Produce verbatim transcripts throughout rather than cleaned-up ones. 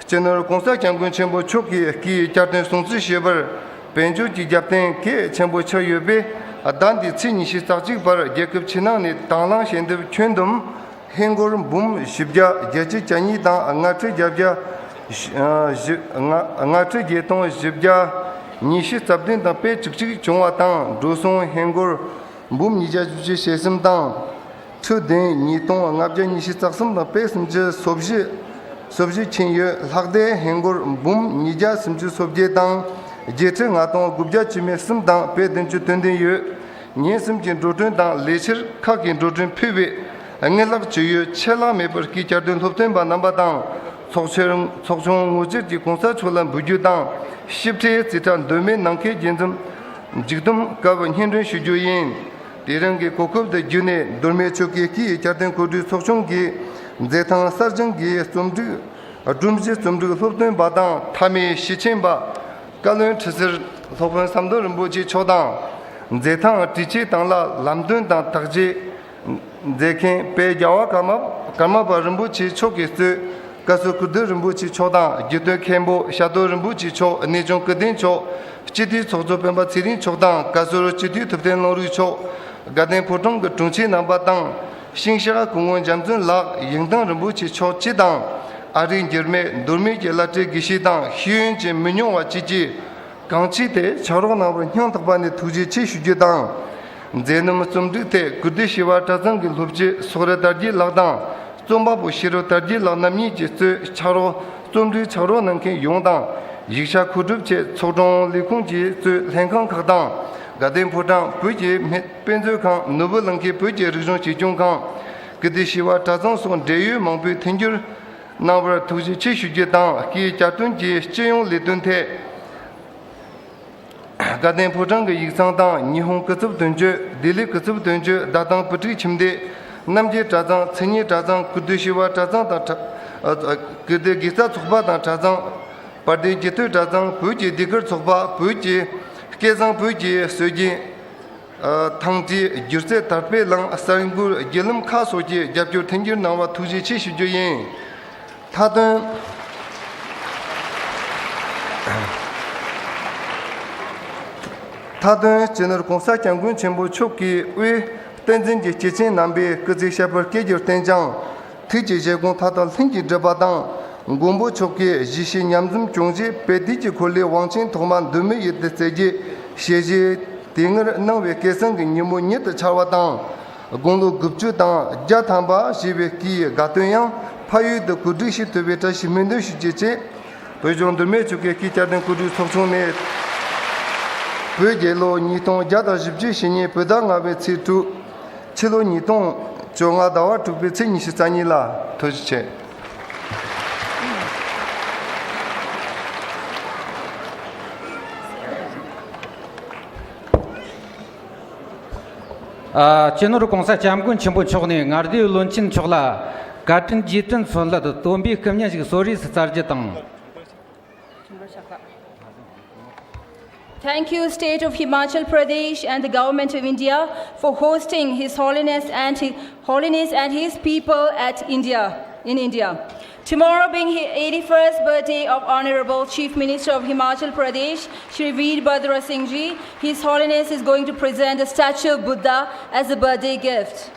སྤྱི་ནོར་༸གོང་ས་༸སྐྱབས་མགོན་ཆེན་པོ་མཆོག་གིས་སྐུའི་བསྐྱར་དུ་སྲུང་བརྩི་ཞུས་པར་དཔལ་འབྱོར་གྱི་རྒྱབ་རྟེན་གལ་ཆེན་པོ་ཆགས་ཡོད་པས། ཟླ་འདིའི་ཚེས་ཉི་ཤུ་རྩ་གཅིག་བར་རྒྱལ་ཁབ་ཕྱི་ནང་ནས་དང་བླངས་ཞལ་འདེབས་ཁྱོན་བསྡོམས་ཧིན་སྒོར་འབུམ་བཞི་བརྒྱ་བརྒྱད་ཅུ་གྱ་གཉིས་དང་ལྔ་ཁྲི་བརྒྱད་བརྒྱ་ལྔ་ཁྲི་བརྒྱད་སྟོང་བཞི་བརྒྱ་ཉི་ཤུ་རྩ་བདུན་དང་པད་བཅུ་གཅིག་བྱུང་བ་དང་། འགྲོ་སོང་ཧིན་སྒོར་འབུམ་ཉིས་བརྒྱ་བཞི་བཅུ་ཞེ་གསུམ་དང་། ཁྲི་བདུན་ཉིས་སྟོང་ལྔ་བརྒྱ་ཉི་ཤུ་རྩ་གསུམ་དང་པད་སུམ་ཅུ་སོ་བཞི་སོ་བཞི་ཕྱིན་ཡོད། ལྷག་བསྡད་ཧིན་སྒོར་འབུམ་ཉིས་བརྒྱ་སུམ་ཅུ་སོ་བརྒྱད་དང་བརྒྱད་ཁྲི་ལྔ་སྟོང་དགུ་བརྒྱ་བཅུ་མེད་གསུམ་དང་པད་བདུན་ཅུ་དོན་བདུན་ཡོད། ཉིན་གསུམ་གྱི་འགྲོ་གྲོན་དང་ལས་འཆར་ཁག་གི་འགྲོ་གྲོན་ཕུལ་བའི་དངུལ་ལག་ཇི་ཡོད་ཆད་ལྷག་མེད་པར་སྐུའི་བསྐྱར་དུ་སློབ་སྟོན་པ་རྣམ་པ་དང་། ཚོགས་ཆེན་ཚོགས་ཆུང་ངོ་སྤྲོད་ཀྱི་གོང་ས་མཆོག་ལ་འབུལ་རྒྱུ་དང་། ཞིབ་ཕྲའི་རྩིས་ཁྲ་འདོན་མེད་གནང་མཁན་དགྱེས་འཛོམས་མཇུག་བསྡོམས་སྐབས་སྙན་སྒྲོན་ཞུ་རྒྱུ་ཡིན། དེ་རིང་གི་གོ་སྐབས་འདི་བརྒྱུད་ནས་མདོ་སྨད་ཆོལ་ཁའི་སྐུའི་བསྐྱར་དུ་གོ་སྒྲིག་ཚོགས་ཆུང་གིས་མཛད་ཐང་གསར་བཞེངས་ཀྱི་རྩོམ་སྒྲིག་སྒྲོམ་གཞི་རྩོམ་སྒྲིག་སློབ་སྟོན་པ་དང་མཐའ་མའི་ཞུ་ཆེན་པ་བཀའ་བློན་ཁྲི་ཟུར་སློབ་དཔོན་ཟམ་གདོང་རིན་པོ་ཆེ་མཆོག་དང་། མཛད་ཐང་དྲི་ཆུའི་སྟེང་ལ་ལམ་སྟོན་དང་བརྟག་དཔྱད་མཛད་མཁན་དཔལ་རྒྱལ་བ་ཀརྨ་ཀརྨ་པ་རིན་པོ་ཆེ་མཆོག་གིས་གཙོས། བཀའ་ཟུར་ཀིརྟི་རིན་པོ་ཆེ་མཆོག་དང་། རྒྱུད་སྟོད་མཁན་པོ་ཤར་རྡོར་རིན་པོ་ཆེ་མཆོག་གནས་ཆུང་ཀིརྟི་མཆོག་སྤྱི་འཐུས་ཚོགས་གཙོ་སྤེན་པ་ཚེ་རིང་མཆོག་དང་། བཀའ་ཟུར་སྤྱི་འཐུས་ཐུབ་བསྟན་ལྷུན་གྲུབ་མཆོག་དགའ་ལྡན་ཕོ་བྲང་གི་དྲུང་ཆེ་རྣམ་པ་དང་། ཤིང་བྱ་སྐུ་ངོ་འཇམ་བརྩོན་ལགས་ཡིང་ཐང་རིན་པོ་ཆེ་མཆོག་སྤྱི་དང་། ཨ་རིའི་འགྱུར་མེད་མདོ་སྨད་ཀྱི་བླ་སྤྲུལ་དགེ་བཤེས་དང་ཤེས་ཡོན་ཅན་མི་ཉུང་བ་བཅས་ཀྱིས། གང་ཅི་ཐད་ཕྱག་རོགས་གནང་བར་སྙིང་ཐག་པ་ནས་ཐུགས་རྗེ་ཆེ་ཞུ་རྒྱུ་དང་། མཛད་རྣམ་རྩོམ་སྒྲིག་ཐད་ཀིརྟི་བྱེས་པ་གྲྭ་ཚང་གི་སློབ་སྤྱི་སོག་རི་དར་རྒྱས་ལགས་དང་། རྩོམ་པ་པོ་ཤེས་རབ་དར་རྒྱས་ལགས་རྣམ་གཉིས་ཀྱིས་གཙོས་ཕྱག་རོགས་རྩོམ་སྒྲིག་ཕྱག་རོགས་གནང་མཁན་ཡོངས་དང་། ཡིག་ཆ་མཁོ་སྒྲུབ་ཆེད་ཚོགས་དྲུང་ལས་ཁུངས་ཀྱིས་གཙོས་ལྷན་ཁང་ཁག་དང་། དགའ་ལྡན་ཕོ་བྲང་བོད་ཀྱི་དཔེ་མཛོད་ཁང་། ནོར་བུ་གླིང་ཁའི་བོད་ཀྱི་རིག་གཞུང་བྱིས་སྐྱོང་ཁང་། ཀིརྟི་བྱེས་པ་གྲྭ་ཚང་སོགས་འབྲེལ་ཡོད་མང་པོས་མཐུན་འགྱུར་གནང་བར་ཐུགས་རྗེ་ཆེ་ཞུ་རྒྱུ་དང་། སྐུའི་བསྐྱར་དུ་གྱི་སྤྱི་ཡོངས་ལས་དོན་ཐད། དགའ་ལྡན་ཕོ་བྲང་གི་ཡིག་ཚང་དང་། ཉི་ཧོང་སྐུ་ཚབ་དོན་གཅོད། ལྡི་ལི་སྐུ་ཚབ་དོན་གཅོད། བརྡ་དང་བུ་ཕྲུག་ཁྱིམ་སྡེ། རྣམ་རྒྱལ་གྲྭ་ཚང་། མཚན་ཉིད་གྲྭ་ཚང་། ཀིརྟི་བྱེས་པ་གྲྭ་ཚང་དང་གྲྭ། ཨ། ཀིརྟི་དགེ་རྩ་ཚོགས་པ་དང་གྲྭ་ཚང་། བར་དོའི་རྒྱུད་སྟོད་གྲྭ་ཚང་། བོད་ཀྱི་ཟློས་གར་ཚོགས་པ། བོད་ཀྱི་སྐལ་བཟང་བོད་ཀྱི་སྲོལ་རྒྱུན། ཨ། ཐང་སྟེང་སྒྱུ་རྩལ་དར་སྤེལ་གླིང་། གསར་འགྱུར་བརྒྱུད་ལམ་ཁག་སོགས་ཀྱིས་རྒྱབ་སྐྱོར་མཐུན་འགྱུར་གནང་བར་ཐུགས་རྗེ་ཆེ་ཞུ་རྒྱུ་ཡིན། མཐའ་དོན། མཐའ་དོན། སྤྱི་ནོར་༸གོང་ས་༸སྐྱབས་མགོན་ཆེན་པོ་མཆོག་གིས་དབུས་བསྟན་འཛིན་གྱི་སྐྱེས་ཆེན་རྣམ་པས་སྐུ་ཚེ་ཞབས་པད་བསྐལ་བརྒྱར་བརྟན་ཅིང་། ཐུགས་ཀྱི་བཞེད་དགོངས་མཐའ་དག་ལྷུན་གྱིས་འགྲུབ་པ་དང་། མགོན་པོ་མཆོག་གིས་གཞིས་བྱེས་མཉམ་འཛོམས་སྐྱོང་ཆེད་དཔལ་དུས་ཀྱི་འཁོར་ལོའི་དབང་ཆེན་ཐོག་མ་མདོ་སྨད་ཡུལ་དུ་སྩལ་རྒྱུའི་ཞལ་བཞེས་དེ་སྔར་གནང་བའི་སྐལ་བཟང་གི་ཉིན་མོ་ཉིད་དུ་འཆར་བ་དང་། དགུང་ལོ་དགུ་བཅུ་དང་བརྒྱ་ཐམ་པ་བཞེས་པའི་སྐུའི་དགའ་སྟོན་ཡང་ཕ་ཡུལ་དུ་གོ་སྒྲིག་ཞུས་ཐུབ་པའི་བཀྲ་ཤིས་སྨོན་འདུན་ཞུ་རྒྱུ་བཅས། བོད་ལྗོངས་མདོ་སྨད་ཆོལ་ཁའི་སྐུའི་བསྐྱར་དུ་གོ་སྒྲིག་ཚོགས་ཆུང་ནས། བོད་རྒྱལ་ལོ་ཉིས་སྟོང་བརྒྱ་དང་བཞི་བཅུ་ཞེ་གཉིས་བོད་ཟླ་ལྔ་པའི་ཚེས་དྲུག་ཕྱི་ལོ་ཉིས་སྟོང་བཅོ་ལྔ་ཟླ་བ་དྲུག་པའི་ཚེས་ཉི་ཤུ་རྩ་གཉིས་ལ། ཐུགས་རྗེ་ཆེ། ཨ། སྤྱི་ནོར་༸གོང་ས་༸སྐྱབས་མགོན་ཆེན་པོ་མཆོག་ནས་མངའ་སྡེའི་བློན་ཆེན་མཆོག་ལ་བཀའ་དྲིན་རྗེས་དྲན་མཚོན་བསླད་བསྟོད་འབུལ་སྐུ་བརྙན་ཞིག་གསོལ་རས་སུ་སྩལ་རྒྱུ་དང་། Thank you, State of Himachal Pradesh and the Government of India for hosting His Holiness and His Holiness and his people at India, in India. Tomorrow being the eighty-first birthday of Honorable Chief Minister of Himachal Pradesh, Shri Veerbhadra Singh Ji, His Holiness is going to present the statue of Buddha as a birthday gift.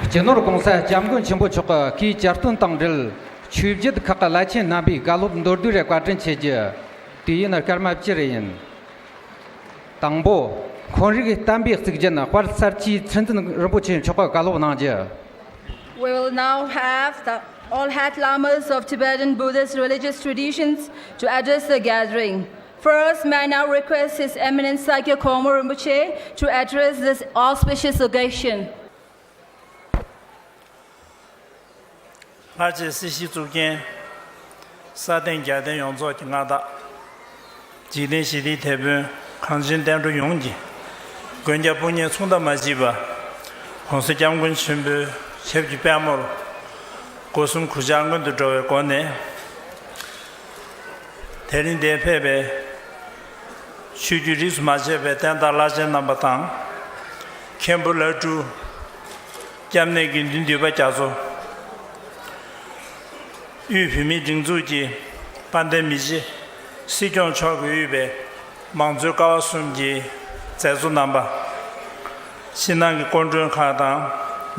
སྤྱི་ནོར་༸གོང་ས་༸སྐྱབས་མགོན་ཆེན་པོ་མཆོག་གི་སྐུའི་བསྐྱར་དུ་དང་འབྲེལ་ཆོས་བརྒྱུད་ཁག་གི་བླ་ཆེན་རྣམ་པས་བཀའ་སློབ་མདོར་བསྡུས་རེ་བཀའ་དྲིན་ཆེ་རྒྱུ། དུས་ཡུན་སྐར་མ་བཅུ་རེ་ཡིན། དང་པོ། འཁོན་རིགས་བསྟན་པའི་གཙུག་རྒྱན་དཔལ་གསར་བརྗེའི་ཚུལ་འཛིན་རིན་པོ་ཆེ་མཆོག་གིས་བཀའ་སློབ་གནང་རྒྱུ། We will now have the All Hat Lamas of Tibetan Buddhist religious traditions to address the gathering. First, may I now request His Eminence Sakya Khongmo Rinpoche to address this auspicious occasion. ལྷར་བཅས་སྲིད་ཞིའི་གཙུག་རྒྱན། ས་སྟེང་རྒྱལ་བསྟན་ཡོངས་རྫོགས་ཀྱི་མངའ་བདག་འཇིག་རྟེན་ཞི་བདེའི་དེད་དཔོན། གངས་ཅན་བསྟན་འགྲོ་ཡོངས་ཀྱི་མགོན་སྐྱབས་དཔུང་གཉེན་མཚུངས་ཟླ་མ་མཆིས་པ། ༸གོང་ས་༸སྐྱབས་མགོན་ཆེན་པོའི་ཞབས་ཀྱི་པད་མོར་སྒོ་གསུམ་གུས་ཕྱག་སྔོན་དུ་འགྲོ་བའི་སྒོ་ནས། དེ་རིང་འདིར་ཕེབས་པའི་ཆོས་བརྒྱུད་རིས་སུ་མ་ཆད་པའི་བསྟན་བདག་བླ་ཆེན་རྣམ་པ་དང་། མཁན་པོ་བླ་སྤྲུལ། སྐྱབས་གནས་དགེ་འདུན་འདུས་པ་རྒྱ་མཚོ། དབུས་བོད་མིའི་སྒྲིག་འཛུགས་ཀྱི་དཔལ་ལྡན་མི་རྗེ་སྲིད་སྐྱོང་མཆོག་གིས་དབུས་པའི་མང་གཙོའི་ཀ་བ་གསུམ་གྱི་མཛད་གཙོ་རྣམ་པ། ཕྱི་ནང་གི་སྐུ་མགྲོན་ཁག་དང་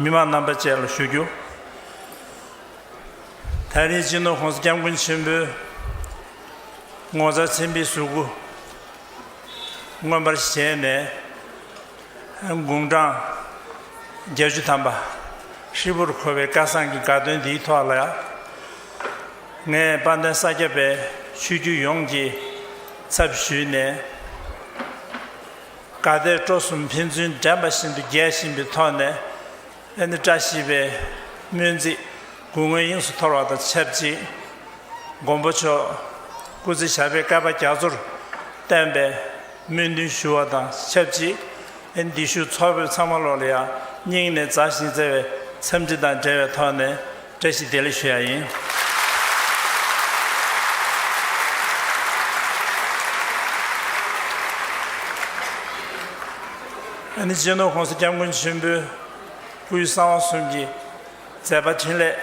མི་མང་རྣམ་པ་བཅས་ལ་ཞུ་རྒྱུ། ད་རེས་སྤྱི་ནོར་༸གོང་ས་༸སྐྱབས་མགོན་ཆེན་པོའི་ངོ་མཚར་མཚན་དཔེའི་གཟུགས་སྐུ་མངོན་པར་བཞེངས་ནས། དགུང་གྲངས་བརྒྱད་ཅུ་ཐམ་པ་ཧྲིལ་པོར་འཁོར་བའི་སྐལ་བཟང་གི་དགའ་སྟོན་འདིའི་ཐོག་ལ། ངས་དཔལ་ལྡན་ས་སྐྱ་པའི་ཆོས་བརྒྱུད་ཡོངས་ཀྱི་ཚབ་ཞུས་ནས། དགའ་དད་སྤྲོ་གསུམ་ཕན་ཚུན་འགྲན་པ་བཞིན་དུ་རྒྱས་བཞིན་པའི་ཐོག་ནས། ཨ་ནི་བཀྲ་ཤིས་པའི་སྨོན་ཚིག་དགུང་སྔོན་དབྱིངས་སུ་འཐོར་བ་དང་ཆབས་ཅིག་མགོན་པོ་མཆོག་སྐུ་ཚེ་ཞབས་པད་བསྐལ་པ་རྒྱ་མཚོར་བརྟན་པའི་སྨོན་འདུན་ཞུ་བ་དང་ཆབས་ཅིག་ཨ་ནི་འདི་ཤོག་ཚོགས་ཕེབས་ཚང་མ་ལོག་ལ་ཡང་སྙིང་ནས་མཛའ་ཞིང་བརྩེ་བའི་འཚམས་འདྲི་དང་འབྲེལ་བའི་ཐོག་ནས། བཀྲ་ཤིས་བདེ་ལེགས་ཞུ་ཡ་ཡིན། ཨ་ནི་སྤྱི་ནོར་༸གོང་ས་༸སྐྱབས་མགོན་ཆེན་པོའི་སྐུའི་གསང་བ་གསུམ་གྱི་མཛད་པ་འཕྲིན་ལས་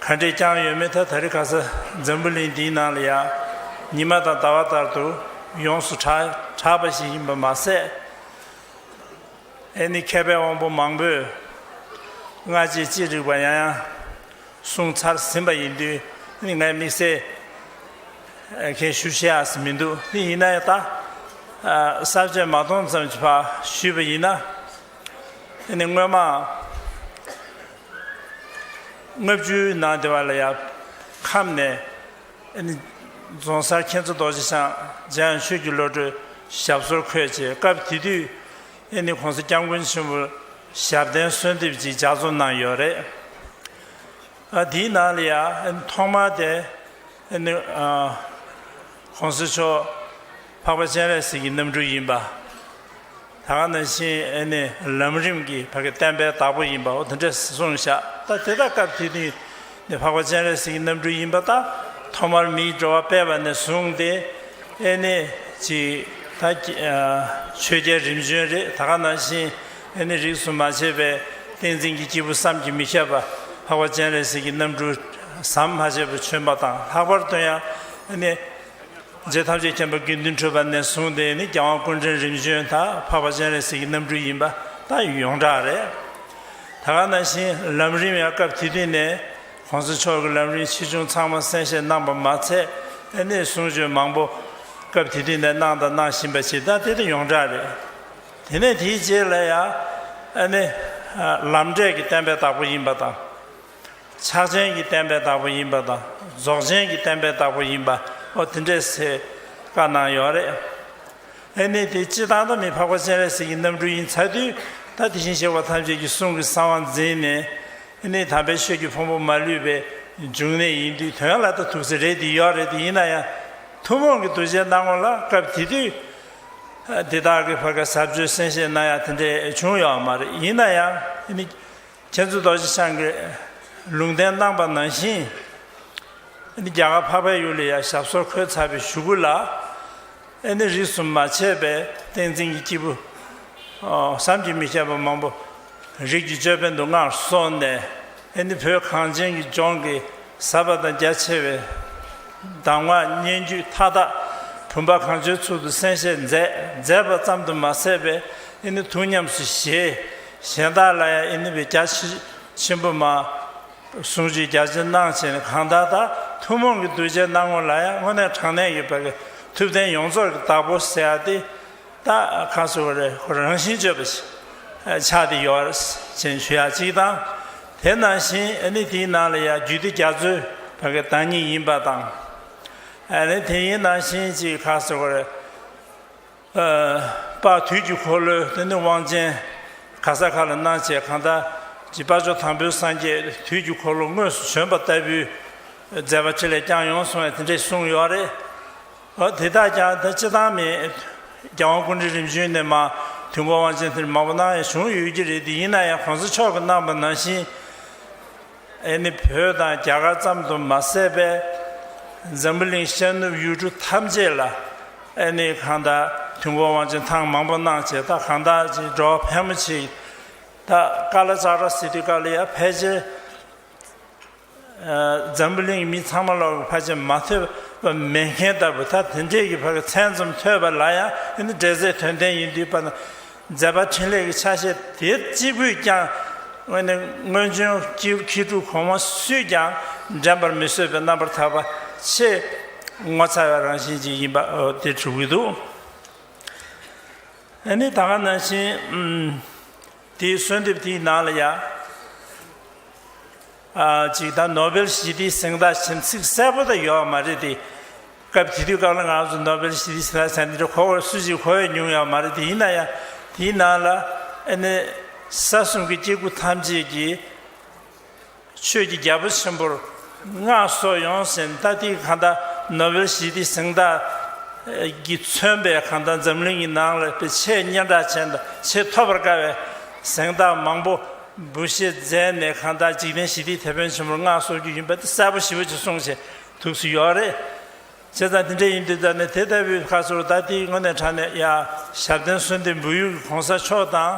ག་འདྲས་བསྐྱངས་ཡོད་མེད། ད་ད་རེས་ཁ་སང་འཛམ་བུ་གླིང་འདིའི་ནང་ལ་ཡང་ཉི་མ་དང་ཟླ་བ་ལྟར་དུ་ཡོངས་སུ་གྲགས་གྲགས་པ་ཞིག་ཡིན་པ་མ་ཟད། ཨེ་ནི་མཁས་པའི་དབང་པོ་མང་པོས་སྔ་རྗེས་ཅི་རིགས་པ་ཡང་ཡང་གསུངས་ཚར་ཟིན་པ་ཡིན་དུས། ཨེ་ནི་ངས་དམིགས་བསལ་ཨེ་མཁྱེན་ཞུ་ཤེས་ཡག་མི་འདུག་དེ་ཡིན་ན་ཡང་ད་ཨ་གསར་བརྗེ་མ་གཏོང་ཙམ་གྱི་བར་ཞུས་པ་ཡིན་ན། ཨེ་ནི་སྔོན་མ་ལྔ་བཅུའི་ནང་དེ་བ་ལ་ཡང་ཁམས་ནས། ཨ་ནི་རྫོང་སར་མཁྱེན་བརྩེ་རྡོ་རྗེ་འཆང་འཇམ་དབྱངས་ཆོས་ཀྱི་བློ་གྲོས་ཞབས་སོར་འཁོད་བྱས། སྐབས་དེ་དུས་ཨ་ནི་༸གོང་ས་༸སྐྱབས་མགོན་ཆེན་པོར་ཞབས་བརྟན་གསོལ་འདེབས་ཀྱི་ལྗགས་རྩོམ་གནང་ཡོད་རེད། ཨ་དེའི་ནང་ལ་ཡང་ཨ་ནི་ཐོག་མར་དེ་ཨ་ནི་ཨ་༸གོང་ས་མཆོག་འཕགས་པ་སྤྱན་རས་གཟིགས་ཀྱི་རྣམ་སྤྲུལ་ཡིན་པ། ད་ག་ནང་བཞིན་ཨེ་ནི་ལམ་རིམ་གྱི་ཕ་གི་བསྟན་པའི་བདག་པོ་ཡིན་པ། འོ་དེ་འདྲས་གསུངས་བཞག་ད་དེ་དག་སྐབས་དེ་དུས་ནི་འཕགས་པ་སྤྱན་རས་གཟིགས་ཀྱི་རྣམ་སྤྲུལ་ཡིན་པ་དང་། ཐོག་མར་མིའི་འགྲོ་བ་སྤེལ་བ་ནས་བཟུང་སྟེ་ཨེ་ནི་ཅིག་ད་ཀྱི་ཨ་ཆོས་རྒྱལ་རིམ་བྱོན་རེད། ད་ག་ནང་བཞིན་ཨེ་ནི་རིས་སུ་མ་ཆད་པའི་བསྟན་འཛིན་གྱི་སྐྱེས་བུ་བསམ་གྱིས་མི་ཁྱབ་པ་འཕགས་པ་སྤྱན་རས་གཟིགས་ཀྱི་རྣམ་སྤྲུལ་ཟམ་མ་ཆད་པར་བྱོན་པ་དང་། ལྷག་པར་དུ་ཡང་ཨེ་ནི། རྗེ་ཐམས་ཅད་མཁྱེན་པ་དགེ་འདུན་གྲུབ་པ་ནས་བཟུང་སྟེ་ནི་རྒྱལ་དབང་སྐུ་ཕྲེང་རིམ་བྱོན་དང་འཕགས་པ་སྤྱན་རས་གཟིགས་ཀྱི་རྣམ་སྤྲུལ་ཡིན་པ་ད་ཡོངས་གྲགས་རེད། ད་ག་ནང་བཞིན་ལམ་རིམ་ཡང་སྐབས་དེ་དུས་ནས་༸གོང་ས་མཆོག་གི་ལམ་རིམ་ཆེ་ཆུང་ཚང་མ་གསན་བཞེས་གནང་པ་མ་ཚད། ཨ་ནི་གསུང་ཆོས་མང་པོ་སྐབས་དེ་དུས་ནས་གནང་དང་གནང་བཞིན་པ་ཞིག་ད་དེ་དེ་ཡོངས་གྲགས་རེད། དེ་ནས་དེའི་རྗེས་ལ་ཡང་ཨ་ནི་ལམ་འབྲས་ཀྱི་བསྟན་པའི་བདག་པོ་ཡིན་པ་དང་། ཕྱག་ཆེན་གྱི་བསྟན་པའི་བདག་པོ་ཡིན་པ་དང་། རྫོགས་ཆེན་གྱི་བསྟན་པའི་བདག་པོ་ཡིན་པ། ཨོ་དེ་འདྲས་སེ་བཀའ་གནང་ཡོད་རེད། ཨ་ནི་དེ་སྤྱི་བཏང་ད་མི་འཕགས་པ་སྤྱན་རས་གཟིགས་ཀྱི་རྣམ་སྤྲུལ་ཡིན་ཚར་དུས། ད་དེ་བཞིན་གཤེགས་པ་ཐམས་ཅད་ཀྱི་གསུང་གི་གསང་བ་འཛིན་ནས། ཨ་ནི་དམ་པའི་ཆོས་ཀྱི་ཕུང་པོ་མ་ལུས་པའི་འབྱུང་གནས་ཡིན་དུས། དོན་ལ་ད་ཐུགས་སྲས་རེད་དེ་ཡོད་རེད་དེ། ཡིན་ན་ཡང་ཐུན་མོང་གི་གདུལ་བྱའི་སྣང་ངོ་ལ་སྐབས་དེ་དུས་དེ་དག་གི་བར་ག་ཟབ་ཆོས་གསན་བཞེས་གནང་ཡ་དེ་འདྲས་བྱུང་ཡོད་མ་རེད། ཡིན་ན་ཡང་ཨ་ནི། མཁྱེན་བརྩེ་རྡོ་རྗེ་འཆང་གིས་ལུང་བསྟན་གནང་པ་ནང་བཞིན། ཨ་ནི་རྒྱ་གར་འཕགས་པའི་ཡུལ་ལ་ཡང་ཞབས་སོར་འཁོད་ཚར་བའི་གཞུག་གུ་ལ། ཨ་ནི་རིས་སུ་མ་ཆད་པའི་བསྟན་འཛིན་གྱི་སྐྱེས་བུ་ཨ་བསམ་གྱིས་མི་ཁྱབ་པ་མང་པོ་རིགས་ཀྱི་ཅོད་པན་དུ་མངའ་གསོལ་ནས། ཨ་ནི་བོད་གངས་ཅན་གྱི་ལྗོངས་ཀྱི་ཟབ་པ་དང་རྒྱ་ཆེ་བའི་གདམས་ངག་སྙན་བརྒྱུད་མཐའ་དག་བུམ་པ་གང་བྱོའི་ཚུལ་དུ་གསན་བཞེས་མཛད། མཛད་པ་ཙམ་དུ་མ་ཟད་པའི་ཨ་ནི་ཐུགས་ཉམས་སུ་བཞེས། གཞན་དག་ལ་ཡང་ཨ་ནི་བའི་རྒྱ་ཆེ་ཆེན་པོ་མ། གསུང་ཆོས་རྒྱ་ཆེར་གནང་བྱས་ནས། གང་ལྟར་ད་ཐུན་མོང་གི་གདུལ་བྱའི་སྣང་ངོ་ལ་ཡང་དངོས་གནས་དྲང་གནས་ཀྱི་བར་གྱི་ཐུབ་བསྟན་ཡོངས་རྫོགས་ཀྱི་བདག་པོ་ཟེར་ཡ་དེ་ད་ག་ཟེར་དགོས་རེད། ཁོ་རང་བཞིན་བརྗོད་པ་ཞིག་ཆགས་ཏེ་ཡོད་ཅེས་ཞུ་ཡ་གཅིག་དང་། དེ་ནང་བཞིན་ཨ་ནི་དེའི་ནང་ལ་ཡང་རྒྱུད་སྡེ་རྒྱ་མཚོའི་བར་གྱི་བདག་ཉིད་ཡིན་པ་དང་། ཨ་ནི་དེ་ཡི་ནང་བཞིན་གཅིག་ག་ཟེར་དགོས་རེད། དཔལ་དུས་ཀྱི་འཁོར་ལོའི་དེ་ནི་དབང་ཆེན་ག་ས་ག་ལ་གནང་བྱས། གང་ལྟར་གྱི་དཔལ་མཆོག་དང་པོའི་སངས་རྒྱས་དུས་ཀྱི་འཁོར་ལོ་དངོས་སུ་བྱོན་པ་ལྟ་བུའི་མཛད་པ་འཕྲིན་ལས་བསྐྱངས་ཡོང་གསུང་བས་དེ་འདྲས་གསུངས་ཡོད་རེད། འོ་དེ་དག་ཀྱང་ད་སྤྱི་བཏང་མི་རྒྱལ་དབང་སྐུ་ཕྲེང་རིམ་བྱོན་ནས་མར་དུས་འཁོར་དབང་ཆེན་དེ་མང་པོ་གནང་ཡང་བྱུང་ཡོད་ཀྱི་རེད་དེ། ཡིན་ན་ཡང་༸གོང་ས་མཆོག་གིས་གནང་པ་ནང་བཞིན། ཨེ་ནི་བོད་དང་རྒྱ་གར་ཙམ་དུ་མ་ཟད་པའི་འཛམ་བུ་གླིང་ཤར་ནུབ་ཡུལ་གྲུ་ཐམས་ཅད་ལ་ཨེ་ནི་གང་ལྟར་དུས་འཁོར་དབང་ཆེན་ཐེངས་མང་པོ་གནང་བྱས། ད་གང་ལྟར་ཅིག་འགྲོ་བ་ཕལ་མོ་ཆེ་ ད་ཀ་ལ་ཙ་ར་ཟེར་དུས་སྐབས་ལ་ཡང་ཕལ་ཆེར་ཨ་འཛམ་བུ་གླིང་གི་མི་ཚང་མ་ལོག་ཕལ་ཆེར་མ་ཐོས་པ་མེད་མཁན་ལྟ་བུ། ད་དེ་འདྲས་ཀྱི་བར་གྱི་མཚན་ཙམ་ཐོས་པ་ལ་ཡང་ཨ་ནི་འབྲེལ་ཚད་དོན་ལྡན་ཡིན་དུས་པ་ན། མཛད་པ་འཕྲིན་ལས་ཀྱི་ཆ་ཤས་དེ་གཅིག་པུས་ཀྱང་ཨ་ནི་སྔོན་བྱོན་སྐྱེས་བུ་མཁས་གྲུབ་གོང་མ་སུས་ཀྱང་འགྲན་པར་མི་བཟོད་པའི་རྣམ་པར་ཐར་པ་ཆེས་ངོ་མཚར་བའི་རང་བཞིན་ཅིག་ཡིན་པ་དེ་གྲུབ་ཀྱི་འདུག་ཨ་ནི་ད་ག་ནང་བཞིན་ཨམ་དེའི་གསོལ་འདེབས་དེའི་ནང་ལ་ཡང་ཨ་ཅིག་ད་ནོ་བེལ་ཞི་བདེའི་གཟེངས་རྟགས་ཅན་ཚིག་གསལ་པོ་ད་ཡོད་མ་རེད་དེ། སྐབས་དེ་དུས་སྐབས་ལ་ང་ཚོ་ནོ་བེལ་ཞི་བདེའི་གཟེངས་རྟགས་ཟེར་འདི་འདྲ་གོ་བར་སུ་ཞིག་གོ་ཡ་མྱོང་ཡོད་མ་རེད་དེ། ཡིན་ན་ཡང་དེའི་ནང་ལ་ཨ་ནི་ས་གསུམ་གྱི་སྐྱེ་དགུ་ཐམས་ཅད་ཀྱིས་ཆོས་ཀྱི་རྒྱལ་པོ་ཆེན་པོར་མངའ་གསོལ་ཡོང་ཟེར། ད་དེ་གང་ལྟར་ནོ་བེལ་ཞི་བདེའི་གཟེངས་རྟགས་ཀྱིས་མཚོན་པའི་གང་ལྟར་འཛམ་གླིང་གི་ནང་ལ་དཔེ་ཆེས་སྙན་གྲགས་ཅན་དང་ཆེས་ཐོབ་པར་དཀའ་བའི་གཟེངས་རྟགས་མང་པོ་འབུལ་བཞེས་མཛད་ནས་གང་ལྟར་འཇིག་རྟེན་ཞི་བདེའི་དེད་དཔོན་ཆེན་པོར་མངའ་གསོལ་རྒྱུ་ཡིན་པ་དེ་གསལ་པོ་ཞེ་པོ་ཅིག་གསུངས་བྱས་ཐུགས་སུ་ཡོད་རེད། བྱས་ཙང་དེ་འདྲ་ཡིན་དུས་ད་ནི་དེ་ལྟ་བུའི་ཁ་སོར་ད་དེའི་དངོས་གནས་དྲང་གནས་ཡ་ཞབས་བརྟན་གསོལ་འདེབས་འབུལ་ཡུལ་གྱི་གོང་ས་མཆོག་དང་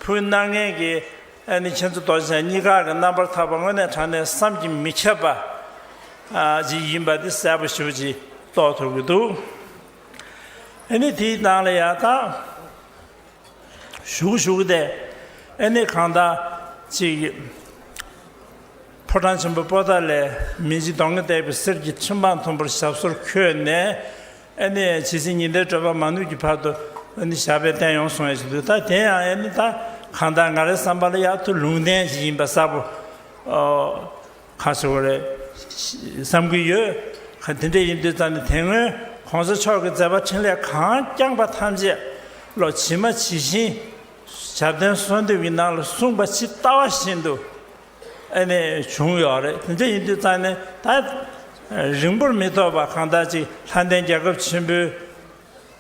ཕུལ་གནང་མཁན་གྱི་ཨ་ནི་མཁྱེན་བརྩེ་རྡོ་རྗེ་འཆང་གཉིས་ཀ་གི་རྣམ་པར་ཐར་པ་དངོས་གནས་དྲང་གནས་བསམ་གྱིས་མི་ཁྱབ་པ་ཅིག་ཡིན་པ་དེ་གསལ་པོ་ཞེ་པོ་ཅིག་རྟོགས་ཐུབ་ཀྱི་འདུག་ཨ་ནི་དེའི་ནང་ལ་ཡ་ད། ཞུ་ཞུ་སྟེ། ཨ་ནི་གང་ལྟར་ཅིག་ཕོ་བྲང་ཆེན་པོ་པོ་ཏཱ་ལའི་མི་འཇིགས་གདོང་ལྔས་བཏེགས་པའི་གསེར་གྱི་ཁྲི་འཕང་མཐོན་པོར་ཞབས་སོར་འཁོད་ནས། ཨ་ནི་ཇི་སྲིད་ཉི་ཟླའི་བགྲོད་པ་མ་ནུབ་ཀྱི་བར་དུ་ཨ་ནི་ཞབས་པད་བརྟན་ཡོང་གསུང་ཡ་ཞིག་འདུག་ད་དེ་ཡང་ཨ་ནི་ད་གང་ལྟར་ང་རའི་བསམ་པ་ལ་ཡག་ཏུ་ལུང་བསྟན་ཞིག་ཡིན་པ་གསལ་པོ། ཨོ། ག་ཟེར་བ་རེད། བསམ་གྱི་ཡོད། ག་དེ་འདྲ་ཡིན་དུས་ཙང་ནས་དེ་སྔོན་གོང་ས་མཆོག་གི་མཛད་པ་འཕྲིན་ལས་གང་བསྐྱངས་པ་ཐམས་ཅད་ལོ་ཇི་མ་ཇི་བཞིན་ཞབས་བརྟན་གསོལ་འདེབས་ཀྱི་ནང་ལ་གསུངས་པ་ཇི་ལྟ་བ་བཞིན་དུ་ཨ་ནི་བྱུང་ཡོད་རེད། དེ་འདྲ་ཡིན་དུས་ཙང་ནས་ད་རིང་པོར་མི་ཐོགས་པ་གང་ལྟར་ཅིག་ལྷ་ལྡན་རྒྱལ་ཁབ་ཆེན་པོའི་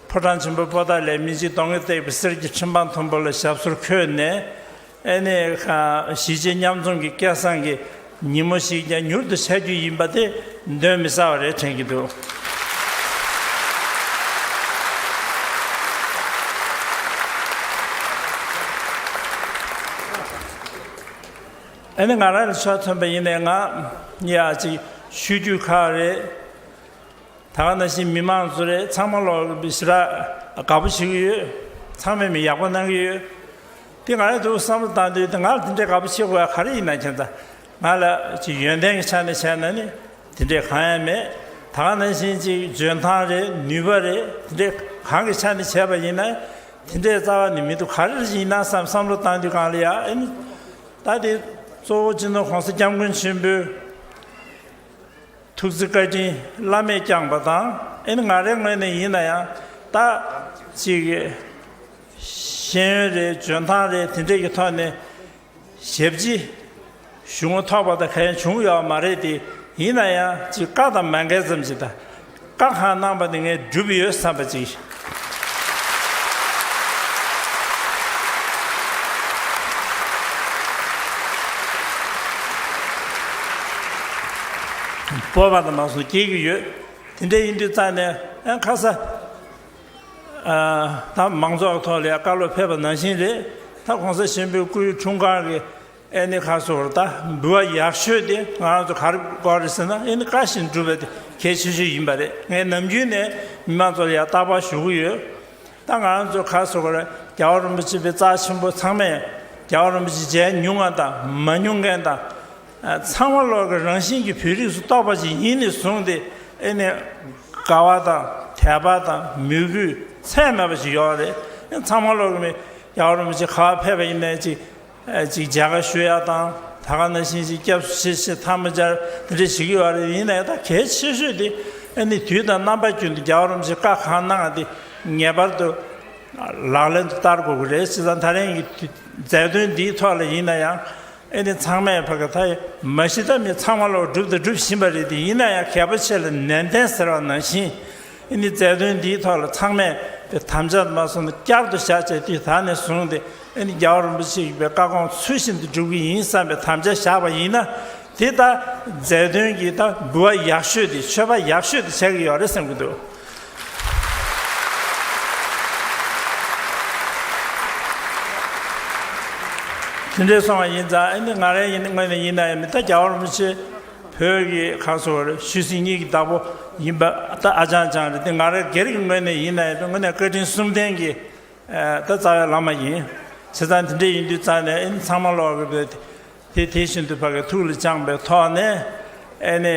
ཕོ་བྲང་ཆེན་པོ་པོ་ཏཱ་ལའི་མི་འཇིགས་གདོང་ལྔས་བཏེགས་པའི་གསེར་གྱི་ཁྲི་འཕང་མཐོན་པོ་ལ་ཞབས་སོར་འཁོད་ནས། ཨ་ནི་གཞིས་བྱེས་མཉམ་འཛོམས་ཀྱི་སྐལ་བཟང་གི་ཉིན་མོ་ཞིག་ཀྱང་མྱུར་དུ་འཆར་རྒྱུ་ཡིན་པ་དེ་གདོན་མི་ཟ་བ་རེད་དྲན་གྱི་འདུག་ཨ་ནི་ང་རང་ལ་ཆ་མཚོན་པ་ཡིན་ནའི་ང་ཡ་ཅིག་ཆོས་བརྒྱུད་ཁག་རེད། ད་ག་ནང་བཞིན་མི་མང་ཚོ་རེད། ཚང་མ་ལོག་ཞེ་དྲག་དགའ་པོ་བྱེད་ཀྱི་ཡོད། ཚང་མས་མི་ཡག་པོ་གནང་གི་ཡོད། དེ་ང་ཡང་དུ་བསམ་བློ་བཏང་དུས་དེ་ང་ལ་དེ་འདྲའི་དགའ་པོ་བྱེད་དགོས་ཡ་ག་རེ་ཡིན་ན་མཁྱེན་ཙང་། ང་ལ་ཅིག་ཡོན་ཏན་གྱི་ཆ་ནས་བྱས་ན་ནི་དེ་འདྲའི་གང་ཡང་མེད། ད་ག་ནང་བཞིན་ཅིག་འཇོན་ཐང་རེད། ནུས་པ་རེད། དེ་འདྲའི་གང་གི་ཆ་ནས་བྱས་པ་ཡིན་ན་དེ་འདྲའི་རྩ་བ་ནས་མི་འདུག་ག་རེ་ཡིན་ན་བསམ་བསམ་བློ་བཏང་དུས་གང་ལ་ཡ་ཨེ་ནི་ད་དེ་གཙོ་བོ་སྤྱི་ནོར་༸གོང་ས་༸སྐྱབས་མགོན་ཆེན་པོའི་ཐུགས་བརྩེ་བཀའ་དྲིན་བླ་མས་བསྐྱངས་པ་དང་། ཨེ་ནི་ང་རའི་ངོས་ནས་ཡིན་ན་ཡང་ད་ཅིག་ཤེས་ཡོན་རེད། འཇོན་ཐང་རེད། དེ་འདྲས་ཀྱི་ཐོག་ནས་ཞབས་ཕྱི་ཞུ་ངོ་ཐོག་པ་དང་གང་ཡང་བྱུང་ཡོད་མ་རེད་དེ། ཡིན་ན་ཡང་ཅིག་བཀའ་དང་མ་འགལ་ཙམ་ཞིག་དང་། བཀའ་གང་གནང་པ་དེ་ངས་བསྒྲུབས་ཡོད་བསམ་པ་ཅིག་སྤོབས་པ་དང་མ་སོང་སྐྱེ་གི་ཡོད། དེ་འདྲ་ཡིན་དུས་ཙང་ནས་ཨ་ཁ་ས་ཨ་ད་མང་ཚོགས་ཐོག་ལ་ཡང་བཀའ་སློབ་ཕེབས་པ་ནང་བཞིན་རེད། ད་༸གོང་ས་ཆེན་པོའི་སྐུའི་འཁྲུངས་སྐར་གྱི་ཨེ་ནི་ཁ་སོར་ད་འབུལ་བ་ཡག་ཤོས་དེ་ང་རང་ཚོ་ག་རེ་དགོས་རེད་ཟེར་ན། ཨེ་ནི་བཀའ་བཞིན་སྒྲུབ་པ་དེ་གལ་ཆེ་ཤོས་ཡིན་པ་རེད། ངས་ནམ་རྒྱུན་ནས་མི་མང་ཚོ་ལ་ཡང་རྟག་པར་ཞུ་གི་ཡོད། ད་ང་རང་ཚོ་ག་རེ་ཟེར་དགོས་རེད། རྒྱལ་བ་རིན་པོ་ཆེ་པའི་རྩ་ཆེན་པོ་ཚང་མས་རྒྱལ་བ་རིན་པོ་ཆེ་མཇལ་མྱོང་བ་དང་མ་མྱོང་མཁན་དང་། ཚང་མ་ལོག་གི་རང་བཞིན་གྱི་བོད་རིགས་སུ་གཏོགས་པ་ཅིག་ཡིན་ནས་བཟུང་སྟེ། ཨེ་ནས་དགའ་བ་དང་དད་པ་དང་མོས་གུས་ཚད་མེད་པ་ཞིག་ཡོད་རེད། ཚང་མ་ལོག་གི་མི་རྒྱལ་བ་རིན་པོ་ཆེ་ག་པར་ཕེབས་པ་ཡིན་ནའི་ཅིག་ཅིག་མཇལ་ཁ་ཞུ་ཡ་དང་། ད་ག་ནང་བཞིན་ཅིག་སྐྱབས་སུ་མཆི་ཞེས་ཐལ་མོ་སྦྱར་དེ་འདྲ་བྱེད་ཀྱི་ཡོད་རེད། ཡིན་ནའི་ད་གལ་ཆེ་ཤོས་དེ་ཨེ་ནི་དུས་དང་རྣམ་པ་ཀུན་ཏུ་རྒྱལ་བ་རིན་པོ་ཆེ་བཀའ་གང་གནང་བ་དེ་ངེས་པར་དུ་ལག་ལེན་དུ་བསྟར་དགོས་ཀྱི་རེད། བྱས་ཙང་ད་རིང་གི་མཛད་དོན་འདིའི་ཐོག་ལ་ཡིན་ན་ཡང་། ཨེ་ནི་ཚང་མས་ཕ་གི་ད་མ་གཞི་ད་མི་ཚང་མ་ལོག་སྒྲུབ་དང་སྒྲུབ་བཞིན་པ་རེད་དེ། ཡིན་ན་ཡང་གལ་པོ་ཆེ་ལ་ནན་ཏན་ཟེར་བ་ནང་བཞིན། ཨེ་ནི་མཛད་དོན་འདིའི་ཐོག་ལ་ཚང་མས་དམ་བཅའ་མ་སོང་ན་བསྐྱར་དུ་བཞག་བྱས་དུས་ད་ནས་བཟུང་སྟེ་ཨེ་ནི་རྒྱལ་བ་རིན་པོ་ཆེ་ཡི་བཀའ་དགོངས་ཚུལ་བཞིན་དུ་སྒྲུབ་ཀྱི་ཡིན་བསམ་པའི་དམ་བཅའ་བཞག་པ་ཡིན་ན། དེ་ད་མཛད་དོན་གྱི་ད་འབུལ་བ་ཡག་ཤོས་དེ་མཆོད་པ་ཡག་ཤོས་དེ་བྱེད་ཀྱི་ཡོད་རེད་བསམ་གྱི་འདུག་དེ་འདྲའི་སོང་བ་ཡིན་ཙང་ཨ་ནི་ང་རའི་ཡིན་ངོས་ནས་ཡིན་ན་ཡང་མི་ད་རྒྱལ་བ་རིན་པོ་ཆེ་བོད་ཀྱི་ཁ་སོ་བར་ཤུལ་སྲིད་གཉིས་ཀྱི་བདག་པོ་ཡིན་པ་ད་ཨ་ཅང་ཅང་རེད། དེ་ང་རའི་སྒེར་གྱི་ངོས་ནས་ཡིན་ན་ཡང་དངོས་གནས་བཀའ་དྲིན་གསུམ་ལྡན་གྱི་ད་རྩ་བའི་བླ་མ་ཡིན། བྱས་ཙང་དེ་འདྲ་ཡིན་དུས་ཙང་ནས་ཨ་ནི་ཚང་མ་ལོག་གི་བོད་དེ་དེ་བཞིན་དུ་ཕ་གི་ཐུགས་ལ་བཅངས་པའི་ཐོག་ནས་ཨ་ནི།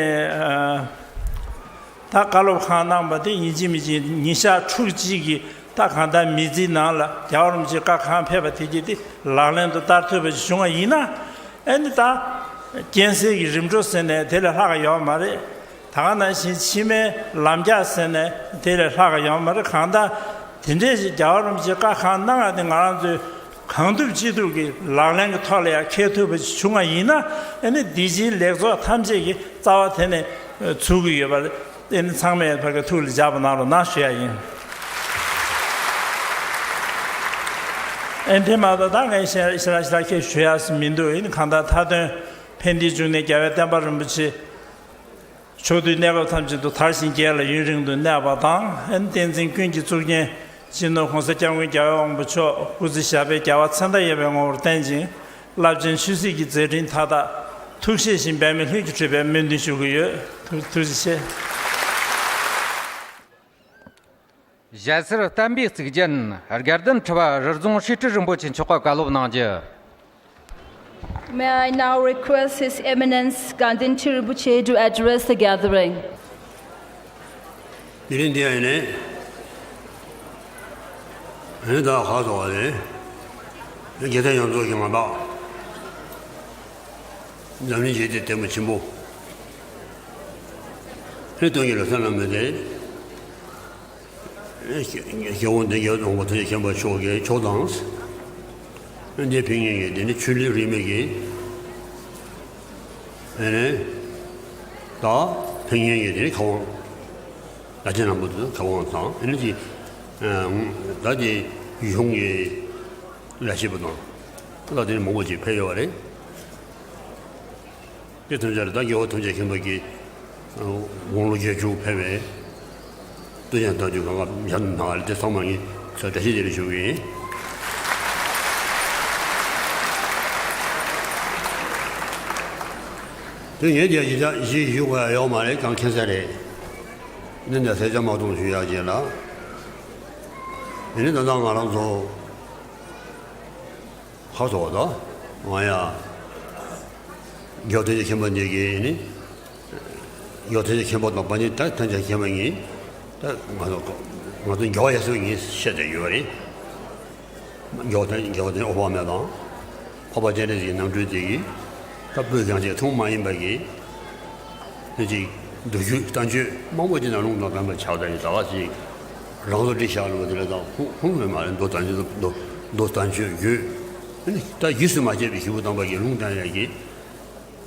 ད་བཀའ་སློབ་ཁང་གནང་བ་དེ་ཡིན་གཅིག་མིན་གཅིག་ཉིན་ཞག་ཕྲུགས་གཅིག་གི་ད་གང་ལྟར་མི་ཚེའི་ནང་ལ་རྒྱལ་བ་རིན་པོ་ཆེ་བཀའ་གང་ཕེབས་པ་དེ་གྱིས་དེ་ལག་ལེན་དུ་བསྟར་ཐུབ་པ་ཞིག་བྱུང་བ་ཡིན་ན་ཨ་ནི་ད་རྐྱེན་སེལ་གྱི་རིམ་གྲོ་ཟེར་ནས་དེ་ལས་ལྷག་ག་ཡོད་མ་རེད། ད་ག་ནང་བཞིན་ཕྱི་མའི་ལམ་རྒྱགས་ཟེར་ནས་དེ་ལས་ལྷག་ག་ཡོད་མ་རེད། གང་ལྟར་དེ་འདྲས་ཞིག་རྒྱལ་བ་རིན་པོ་ཆེ་བཀའ་གང་གནང་བ་དེ་ང་རང་ཚོའི་གང་ཐུབ་ཅི་ཐུབ་ཀྱིས་ལག་ལེན་གྱི་ཐོག་ལ་ཡང་འཁེལ་ཐུབ་པ་ཞིག་བྱུང་བ་ཡིན་ན་ཨ་ནི་འདི་ཕྱིའི་ལེགས་ཚོགས་ཐམས་ཅད་ཀྱི་རྩ་བ་དེ་ནས་ཚུགས་ཀྱི་ཡོད་པ་ཨ་ནི་ཚང་མས་ཕ་གི་ཐུགས་ལ་འཇགས་པ་གནང་རོགས་གནང་ཞུ་ཡ་ཡིན། ཨ་ནི་དེ་མ་གཏོགས་ད་ངས་ཞེ་ཞེ་དྲག་ཞེ་དྲག་ཁྱེད་ཞུ་ཡ་ཞིག་མི་འདུག་ཨ་ནི་གང་ལྟར་མཐའ་དོན་ཕན་བདེའི་འབྱུང་གནས་རྒྱལ་བའི་བསྟན་པ་རིན་པོ་ཆེ། ཕྱོགས་དུས་གནས་སྐབས་ཐམས་ཅད་དུ་དར་ཞིང་རྒྱས་ལ་ཡུན་རིང་དུ་གནས་པ་དང་། ཨན་བསྟན་འཛིན་ཀུན་གྱི་གཙུག་རྒྱན་སྤྱི་ནོར་༸གོང་ས་༸སྐྱབས་མགོན་རྒྱལ་བའི་དབང་པོ་མཆོག་སྐུ་ཚེ་ཞབས་པད་བརྒྱ་པ་ཚེ་མཐའ་ཡས་པའི་ངོ་བོར་བརྟན་ཅིང་། རླབས་ཆེན་ཆོས་སྲིད་ཀྱི་མཛད་འཕྲིན་མཐའ་དག་ཐུགས་བཞེད་བཞིན་འབད་མེད་ལྷུན་གྱིས་གྲུབ་པའི་སྨོན་འདུན་ཞུ་གི་ཡོད། ཐུགས་ཐུགས་རྗེ་ཆེ། ཞྭ་སེར་བསྟན་པའི་གཙུག་རྒྱན་དགའ་ལྡན་ཁྲི་པ་རི་རྫོང་སྲས་སྤྲུལ་རིན་པོ་ཆེ་མཆོག་གིས་བཀའ་སློབ་གནང་རྒྱུ། May I now request His Eminence Ganden Rinpoche to address the gathering? དེ་རིང་འདི་ཡང་ནས་ཨ་ནི་ད་ཁ་སོ་བ་ལས་རྒྱལ་ཐབས་ཡོངས་རྫོགས་ཀྱི་ངང་དག་འཛམ་གླིང་ཞི་བདེ་ལྟད་མོ་ཆེན་པོ། ཨེ་སྟོན་གྱི་ལོ་གསར་ལ་མེད་དེ། སྐྱེ་བོ་འདི་རྒྱལ་དབང་པོ་ཐུགས་རྗེ་མཁྱེན་པ་མཆོག་གི་མཆོག་དང་། འདི་ཕན་ངེས་ཀྱི་དེ་ནི་ཆོས་ལུགས་རིས་མེད་ཀྱི། ཨེ་ནས། ད་ཕན་ངེས་ཀྱི་དེ་ནི་ཁ་དབང་། བླ་ཆེན་རྣམ་པ་དེ་ཚོ་ཁ་དབང་དང་ཨེ་ནི་ཅི། ད་དེ་གཞུང་གི་ལས་བྱེད་པ་དང་། ད་དེ་ནི་མང་པོ་ཅིག་ཕེབས་ཡོད་པ་རེད། དེ་ཐམས་ཅད་ལ་ད་རྒྱལ་བ་ཐམས་ཅད་མཁྱེན་པ་གིས་དགུང་ལོ་བརྒྱད་ཅུ་ཕེབས་པའི་བསྟོད་ཅན་ཐག་ཆོད་གང་ག་ཡང་ནང་ལ་དེ་ཚང་མ་ངས་ས་བཀྲ་ཤིས་བདེ་ལེགས་ཞུ་གི་ཡིན། དེ་ངས་དེ་ཡིན་ཙང་ཞིག་ཞུ་དགོས་ཡ་ཡོད་མ་རེད། གང་མཁྱེན་ས་རེད། ནི་འདི་ས་ཆ་མ་གཏོང་ཞུ་ཡག་ཅན་ལ། ཡིན་ནི་ད་ལྟ་ང་རང་ཚོ། ཧ་སོ་བ་དང་། ང་ཡ། རྒྱལ་བ་ཐམས་ཅད་མཁྱེན་པ་འདི་གིས་ནི། རྒྱལ་བ་ཐམས་ཅད་མཁྱེན་པ་དང་པ་ནི་ད་ཐམས་ཅད་མཁྱེན་པ་ཉིད། ད་ང་ཚོ་ང་ཚོ་རྒྱལ་བ་ཡབ་སྲས་ཉིད་བཤད་བསྡད་ཡོད་རེད། རྒྱལ་བ་ཐམས་རྒྱལ་བ་ཐམས་ཅད་འོད་དཔག་མེད་དང་། འཕགས་པ་སྤྱན་རས་གཟིགས་རྣམ་འཕྲུལ་དེ་གིས། ད་བོད་གངས་ཅན་ཐུན་མོང་མ་ཡིན་པ་གི། དེ་ཅིག་མདོ་རྒྱུད་བསྟན་བཅོས་མང་པོ་ཅིག་ནང་ལུང་དང་ལྡན་པ་ཆགས་བསྡད་ཡོད། ད་ག་ཅིག་རང་བཟོ་བྲིས་བཞག་ལུགས་དེ་ལ་ད་ཁུངས་ཁུངས་མེད་མ་རེད། མདོ་བསྟན་བཅོས་མདོ་མདོ་བསྟན་བཅོས་རྒྱུད། ཨ་ནི་ད་རྗེས་སུ་མ་བཅད་པའི་ཞུ་བ་དམ་པ་གི་ལུང་བསྟན་ཡག་གི་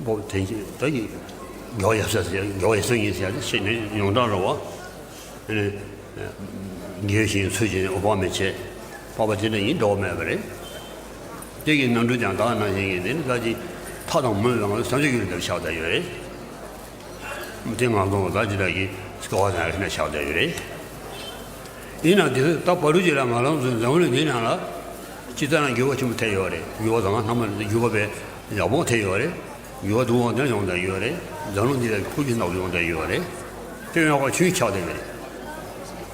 འབོ་དེ་ད་ཡི་རྒྱལ་བ་ཡབ་སྲས་ཟེར་རྒྱལ་བ་ཡབ་སྲས་ཉིད་ཟེར་ཡག་དེ་ཤེས་ནས་ཡོངས་གྲགས་རེད་བ། ཨ་ནི་དགེ་བའི་བཤེས་གཉེན་ཚུལ་བཞིན་འོད་དཔག་མེད་བྱས། འཕགས་པ་སྤྱན་རས་གཟིགས་འདྲ་བ་མེད་པ་རེད། དེ་གི་རྣམ་འཕྲུལ་ཀྱང་ད་ག་ནང་བཞིན་གྱི་དེ་ནི་ད་ཅི་མཐའ་དང་མུ་ལ་ང་ཚོ་བསམ་བྱུང་གི་ལུགས་འདིར་ཆགས་བསྡད་ཡོད་རེད། དེ་ང་ཚོ་ད་ཅི་ལྟར་གྱི་སྐལ་བ་ལྡན་ཡག་ནས་ཆགས་བསྡད་ཡོད་རེད། ཡིན་ནའང་དེ་ཚོ་ད་བར་དུ་ཅིག་ལ་ང་རང་ཚོའི་འཛམ་བུ་གླིང་འདིའི་ནང་ལ་སྤྱིར་བཏང་ན་འགྱུར་བ་ཆེན་པོ་ཐེབས་ཡོད་རེད། འགྱུར་བ་དང་སྣ་མང་འགྱུར་བ་དཔེ་ཡག་པོ་ཐེབས་ཡོད་རེད། འགྱུར་བ་སྡུག་དབང་ལྡན་ཡོང་བསྡད་ཡོད་རེད། འཛམ་གླིང་འདི་ལ་འཕུར་གྱི་ནག་ཏུ་ཡོང་བསྡད་ཡོད་རེད། དེ་ཡང་ཁ་ཆུའི་ཆགས་བསྡད་ཡོད་རེད།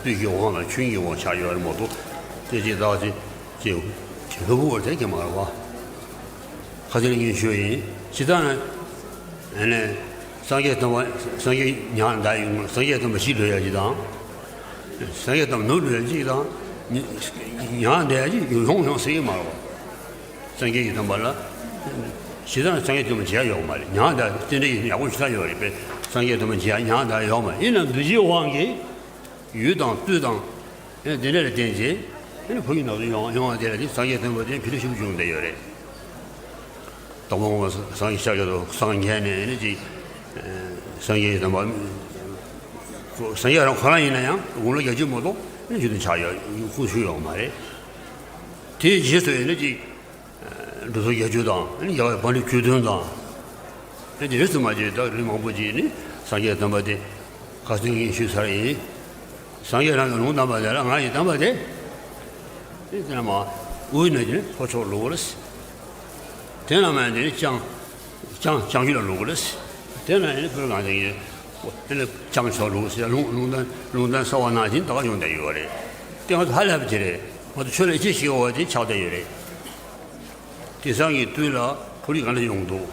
དུས་ཀྱི་དབང་ལ་ཆུ་ཡི་དབང་ཆགས་ཡོད་རེད་མ་གཏོགས། དེ་ཅིག་ད་ཅིག་ཅིག་ཅིག་ལྷུག་པོ་དེ་ཀྱང་མ་རེད་བ། ཁ་ཚིག་ལ་ངས་ཞུས་ཡིན། སྤྱིར་བཏང་ནས་ཨ་ནི་སངས་རྒྱས་སྟོན་པ་སངས་རྒྱས་མྱང་འདའ་ཡོང་། སངས་རྒྱས་སྟོན་པ་ཞིག་འགྲོ་ཡ་གཅིག་དང་། སངས་རྒྱས་སྟོན་པ་ནུབ་འགྲོ་ཡ་གཅིག་དང་། མྱང་འདའ་ཡ་གཅིག་ཡོང་ཡོང་སྲིད་ཀྱི་མ་རེད་བ། སངས་རྒྱས་ཀྱི་སྟོན་པ་ལ། ཞེ་སྡང་སངས་རྒྱས་སྟོན་པ་མཇལ་ཡོད་མ་རེད། མྱང་འདའ་རྟེན་འབྲེལ་ཡག་པོ་ཞེ་དྲག་ཡོད་རེད་པས། སངས་རྒྱས་སྟོན་པ་མཇལ་མྱང་འདའ་ཡོད་མ་རེད། ཡིན་ནའང་འདུ་བྱེད་དབང་གིས་ཡུལ་དང་དུས་དང་། ཨེ་དེ་འདྲ་ལ་བརྟེན་བྱས་ཨེ་འཕོ་བའི་ནག་ཏུ་ཡོང་ཡོང་བ་དེ་ལ་དེ་སངས་རྒྱས་སྟོན་པ་དེ་ཕི་ལ་ཤུགས་བྱུང་བསྡད་ཡོད་རེད། དང་པོ་སངས་རྒྱས་ཤཱཀྱ་ཐུབ་སངས་རྒྱས་ནས་ཨེ་ནི་ཅིག་སངས་རྒྱས་སྟོན་པ། སངས་རྒྱས་རང་ཁོ་རང་ཡིན་ན་ཡང་དགུང་ལོ་བརྒྱད་ཅུ་མ་གཏོགས་ཨེ་མཇུག་ཏུ་ཆགས་ཡོད་ཁུངས་ཞུས་ཡོད་མ་རེད། དེའི་རྗེས་སུ་ཨེ་ནི་ཅིག་འབྲུ་ཚོགས་བརྒྱད་ཅུ་དང་ཨེ་ནི་རྒྱལ་བ་དཔལ་ལྡན་དགེ་འདུན་དང་། ཨེ་ནི་རིས་སུ་མ་ཆད་ད་རིགས་མང་པོ་ཅིག་ནི་སངས་རྒྱས་སྟོན་པ་དེ་ཁ་སང་ངས་ཞུས་ཚར་ཡིན། སངས་རྒྱས་རང་གི་ལུང་བསྟན་པ་དེ་ལ་ང་ཡི་བསྟན་པ་དེ། དེ་ཚང་མ་དབུས་ན་གྱི་ལྷོ་ཕྱོགས་ལུགས་ལ། དེ་ན་མ་དེ་ནི་ཅང་ཅང་ཅང་ཞུ་ལ་ལུག་རེད། དེ་ན་ཡང་བོད་གངས་ཅན་གྱི་དེ་ནི་ཅང་ཆོག་ལུག་ཟེར། ལུང་ལུང་བསྟན་ལུང་བསྟན་གསར་བ་ནང་བཞིན་ད་ག་ཡོང་བསྡད་ཡོད་རེད། དེ་ང་ཚོ་ཧ་ལས་པ་དེ་རེད། ང་ཚོ་ཆོས་ལ་ཡིད་ཆེས་བྱེད་དགོས་པ་དེ་ཆགས་བསྡད་ཡོད་རེད། དེང་སང་གི་དུས་ལ་བོད་རིགས་ག་འདྲ་ཡོང་འདུག་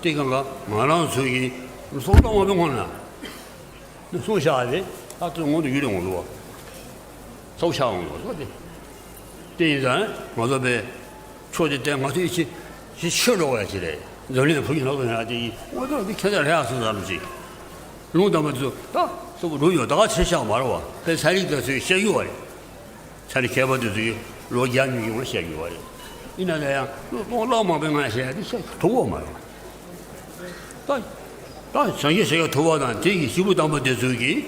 དེ་གང་ག་ང་རང་ཚོ་གི་སོང་ཙང་མ་དཔེ་སྔོན་ལ། ནི་གསུངས་བཞག་རེད། ད་དུ་སྔོན་དུ་ཡུལ་ལས་འོང་ལོ། ཚོགས་བཞག་འོང་ལོ་སོ་དེ། དེ་ཡིན་ཙང་ང་ཚོ་པའི་ཕྱོགས་དེ་བསྟན། ང་ཚོ་ཡིད་ཆེས་ཤི་ཆོས་འགྲོ་བ་ཡ་ཅི་རེད། འཛམ་གླིང་བུ་ཡིན་ལོག་ཡང་དེ་ཡིན། ང་ཚོ་འདི་ཁྱེད་ཚོ་ལྷ་ཡག་སོང་ཟེར་ལོ་ཅིག་ལུང་དམ་པ་ཚོ་ད་སོ་པོ་འགྲོ་ཡོད། ད་ག་ཆེ་ཤག་མ་རེད་བ། པའི་ཚན་རིག་དེ་ཚོས་བཤད་རྒྱུ་བ་རེད། ཚན་རིག་མཁས་པ་དེ་ཚོས་ལོ་བརྒྱ་ཉིས་ཀྱི་སྔོན་བཤད་ཡོད་པ་རེད། ཡིན་ན་ལ་ཡང་ལོ་སྟོང་ལྷག་མང་པོའི་སྔ་བཤད་ཡ་དེ་བཤད་ཐུབ་ཀྱི་མ་རེད། ད་ད་བྱང་ཆུབ་ཤཱཀྱ་ཐུབ་པ་དང་དེ་གི་སྐྱེས་བུ་དམ་པ་དེ་ཚོས་ཀྱིས་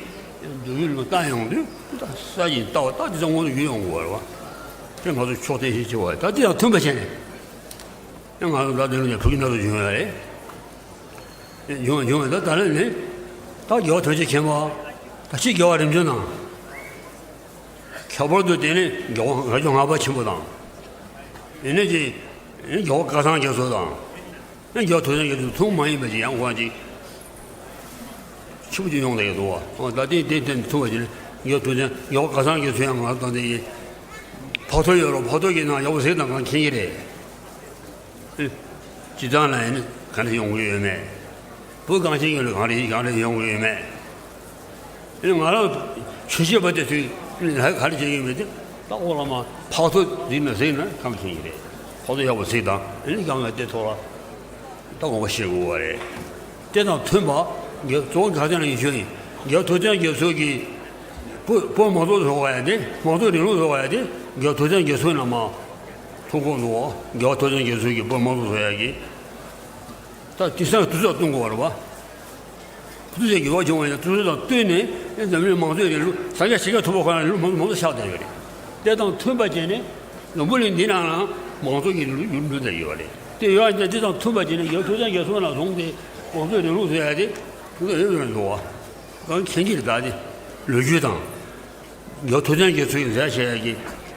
འདུལ་བའི་ལུང་བསྟན་ཡོང་དུས། ད་ས་ཡིན་ལྟ་བ་ད་དེ་ཚོ་སྔོན་དུ་ཡོད་ཡོང་དགོས་པ་རེད་བ། དེ་ང་ཚོ་ཕྱོགས་འཐེན་ཞིག་བྱེད་པ་རེད། ད་དེ་དང་མཐུན་པ་བྱས་ནས། ང་ཚོ་ད་དེ་ལུགས་ནས་བུ་གི་ན་རུ་བྱུང་ཡོད་རེད། བྱུང་བྱུང་ད་ད་ལན་ནས་ད་རྒྱལ་བ་ཐམས་ཅད་མཁྱེན་པ་ད་ཕྱི་རྒྱལ་བ་རིམ་བྱོན་དང་། ཁྱད་པར་དུ་དེ་ནི་རྒྱལ་བ་ང་ཚོ་ལྔ་པ་ཆེན་པོ་དང་། ཡིན་ནའི་ཅི། རྒྱལ་བ་བཀའ་ཐང་རྒྱ་མཚོ་དང་། རྒྱལ་བ་ཐུབ་བསྟན་རྒྱ་མཚོ་ཐུན་མ་ཡིན་པ་ཅིག་ཡང་ཁོང་ཅིག་ཆེན་པོ་ཅིག་ཡོང་བསྡད་ཡོད་འདུག་བ། ད་ལྟའི་དེ་དེ་ཐུབ་པ་ཅིག་ནི་རྒྱལ་བ་ཐུབ་བསྟན་རྒྱལ་བ་བཀའ་ཐང་རྒྱ་མཚོ་ཡང་ང་ཚོ་དང་དེ་ཡིན། ཕག་ཐོག་ཡོད་རོགས། ཕག་ཐོག་གི་ནང་ཡག་པོ་གཟིགས་དང་གང་མཁྱེན་གྱི་རེད། སྤྱིར་བཏང་ལ་ཡིན་ན་ག་འདྲ་ཡོང་གི་ཡོད་མེད། བོད་གངས་ཅན་གྱི་ལུགས་གང་རེད་གང་རེད་ཡོང་གི་ཡོད་མེད། ཨེ་ང་རང་ཆོས་བཤད་པ་དེ་ཚོས་ལ་ག་རེ་བྱེད་ཀྱི་མེད་དེ། ད་འོ་ལ་མ་ཕག་ཐོག་གཟིགས་ན་གཟིགས་ན་གང་མཁྱེན་གྱི་རེད། ཕག་ཐོག་ཡག་པོ་གཟིགས་དང་ཨེ་གང་ང་དེ་ཐོག་ལ་ད་དགོངས་པ་བཞེས་དགོས་པ་རེད། དེ་དང་མཐུན་པ་རྒྱལ་གཙོ་བོ་ག་དེ་ན་ཡིན་ཆོས་ཡིན། རྒྱལ་བ་ཐུབ་བསྟན་རྒྱ་མཚོ་གིས་བོད་བོད་མང་གཙོ་བཟོ་བ་ཡ་དེ། མང་གཙོ་རིང་ལུགས་བཟོ་བ་ཡ་དེ་རྒྱལ་བ་ཐུབ་བསྟན་རྒྱ་མཚོ་ནས་མ། ཐུགས་དགོངས་འདུག་བ། རྒྱལ་བ་ཐུབ་བསྟན་རྒྱ་མཚོ་གིས་བོད་དམངས་གཙོ་བཟོ་ཡག་གི། ད་དེང་སང་དུས་ཚོད་གཏོང་དགོས་པ་རེད་བ། དུས་ཚོད་ཀྱི་འོག་བྱུང་བ་ཡིན་ན་དུས་ཚོད་དང་བསྟུན་ནས་འཛམ་གླིང་མང་གཙོའི་རིང་ལུགས་སངས་རྒྱས་ཤཱཀྱ་ཐུབ་པ་ཁོ་རང་རིང་ལུགས་མང་གཙོ་ཆགས་བསྡད་ཡོད་རེད། དེ་དང་མཐུན་པ་བྱས་ནས་འཛམ་བུ་གླིང་འདི་ནང་ལ་མང་གཙོ་གི་རིང་ལུགས་ཡུན་འགྲོ་བསྡད་ཡོད་རེད། དེ་ཡོད་ཡ་དེ་དང་མཐུན་པ་བྱས་ནས་རྒྱལ་བ་ཐུབ་བསྟན་རྒྱ་མཚོ་ནས་བཟུང་སྟེ་མང་གཙོའི་རིང་ལུགས་བཟོ་ཡ་དེ་དུས་ཚོད་ཡོད་ཡོད་འདུག་བ། གང་མཁྱེན་གྱི་རེད། ད་དེ་ལོ་རྒྱུས་དང་། རྒྱལ་བ་ཐུབ་བསྟན་རྒྱ་མཚོ་ཡིས་མཛད་བྱས་ཀྱི།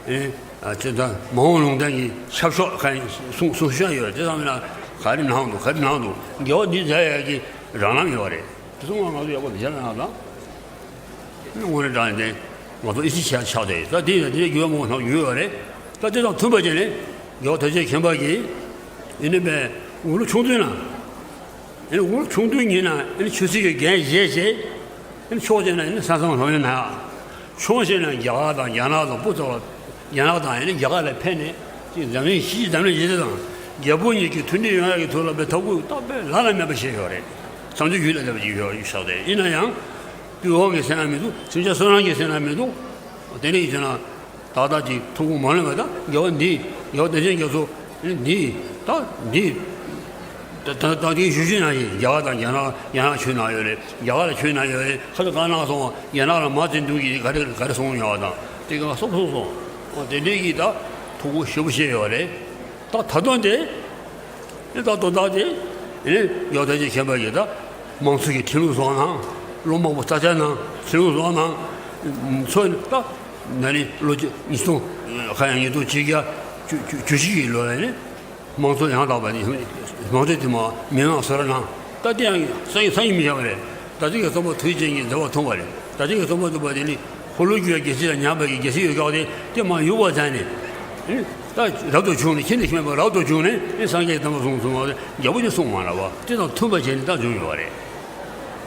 ཨེ། ཨ་ཅེ་ད་མ་འོངས་ལུང་བསྟན་གྱི་ཆབ་ཤོག་ཁ་གསུང་གསུང་བཤད་ཡོད། དེ་ཚང་མ་ལ་ག་རེ་གནང་འདུག་ག་རེ་གནང་འདུག་རྒྱལ་བ་འདིས་མཛད་ཡག་གི་རང་ལམ་ཡོད་རེད། དེ་ཚོ་ང་ང་ཚོ་ཡག་པོ་མི་བྱ་ན་ཡང་དང་། དངོས་གནས་དྲང་གནས་ང་ཚོ་ཨི་ཤི་ཆ་ཆགས་ཏེ་ད་དེ་ཡང་དེ་རྒྱུ་མང་པོ་ཡོད་རེད། ད་དེ་དང་མཐུན་པ་བྱས་ནས་རྒྱལ་བ་ཐམས་ཅད་མཁྱེན་པ་གིས་ཡིན་ནི་པས་དགུང་ལོ་ཆུང་དུས་ན། ཨེ་ནི་འུ་ཆུང་དུས་ཉིད་ན་ཨེ་ནི་ཆོས་སྲིད་ཀྱི་འགན་བཞེས་བྱས། ཨེ་ནི་ཕྱོགས་གཅིག་ན་ཨེ་ནི་ས་མཚམས་ལྷོད་ཡོད་ན་ཡང་། ཕྱོགས་གཅིག་ན་རྒྱ་གར་དང་རྒྱ་ནག་དང་སྤུ་ཚོགས་ལ་རྒྱ་ནག་དང་ཨེ་ནི་རྒྱ་གར་ལ་ཕན་ནས་ཅིག་འཛམ་གླིང་ཕྱི་འཛམ་གླིང་ཞི་བདེ་དང་རྒྱལ་པོ་གཉིས་ཀྱི་མཐུན་སྒྲིལ་ཡོང་ཡག་གི་ཐོག་ལ་པའི་ཐབས་བཀོད་རྟག་པའི་བླ་ན་མེད་པ་བྱས་ཡོད་རེད། བྱང་ཆུབ་རྒྱུད་ལ་སླེབས་པ་ཅིག་ཡོད་ཡོད་ཤག་སྟེ། ཡིན་ན་ཡང་དུས་འོག་གི་སེམས་ལ་མི་འདུག་སེམས་ཅན་བསོད་ནམས་ཀྱི་སེམས་ལ་མི་འདུག་དེ་འདྲ་ཡིན་ཟེར་ན། ཏག་ཏག་ཅིག་ཐུགས་དགོངས་མ་ལོན་པ་དང་། རྒྱལ་བ་འདི་རྒྱལ་བ་བདེ་ཆེན་རྒྱ་མཚོ་འདི་ད་འདི་ད་ད་ད་འདི་ཞུ་ཞུ་ན་ཡིན། རྒྱ་གར་དང་རྒྱ་ནག་རྒྱ་ནག་ཆོས་ནང་ཡོད་རེད། རྒྱ་གར་ལ་ཆོས་ནང་ཡོད་རེད། ཁ་ཚ་ག་ནང་སོང་བ། རྒྱ་ནག་ལ་མ་བཙན་དུག་གིས་ག་རེ་ག་རེ་སོང་ཡོད་བ་དང་། དེ་ག་སོག་སོག་སོང་། འོ་དེ་འདྲའི་གི་ད་ཐུགས་དགོངས་ཞེ་པོ་བཞེས་ཡོད་རེད། ད་ད་དུང་དེ། ཨེ་ད་དོན་དག་དེ། ཨེ་རྒྱལ་བ་ཐམས་ཅད་མཁྱེན་པ་ཡིས་ད་དམངས་གཙོ་གི་ཁྲིམས་ལུགས་བཟོ་གནང་། ལོ་མང་པོ་རྩ་ཆག་གནང་། ཁྲིམས་ལུགས་བཟོ་གནང་། ཚོ་ད་ན་ནི་ལོ་ཉིས་སྟོང་ཁ་ཡང་ཉིས་སྟོང་ཆིག་བརྒྱ་བཅུ་བཅུ་བཅུ་བཞི་གི་ལོ་ལ་ནི་དམངས་གཙོ་ཡང་དག་པ་ནི་དམངས་གཙོ་དེ་མ་མི་མང་བཟོ་གནང་། ད་དེ་ཡང་ས་ཡི་ས་ཡི་མི་བཞག་པ་རེད། ད་ཅིག་གི་རྩོམ་པ་དུས་ཅན་གྱི་མཛད་པ་མཐོང་བ་རེད། ད་ཅིག་གི་རྩོམ་པ་མཛད་པ་དེ་ནི་འཁོར་ལོས་སྒྱུར་བའི་རྒྱལ་སྲིད་ལ་ཉམས་པའི་རྒྱལ་སྲིད་ཡོད་ཀྱང་དེ་དེ་མ་ཡུག་པ་མཛད་ནས། ཨེ་ད་རབ་ཏུ་བྱུང་ནས། ཁྱེད་ནི་ཁྱེད་མ་རབ་ཏུ་བྱུང་ནས་ཨེ་སངས་རྒྱས་དམ་པ་གསུངས་གསུངས་པ་རྒྱལ་པོ་ནི་གསུངས་མ་ལ་བ། དེ་དང་མཐུན་པ་བྱས་ནས་ད་བྱུང་ཡོད་པ་རེད།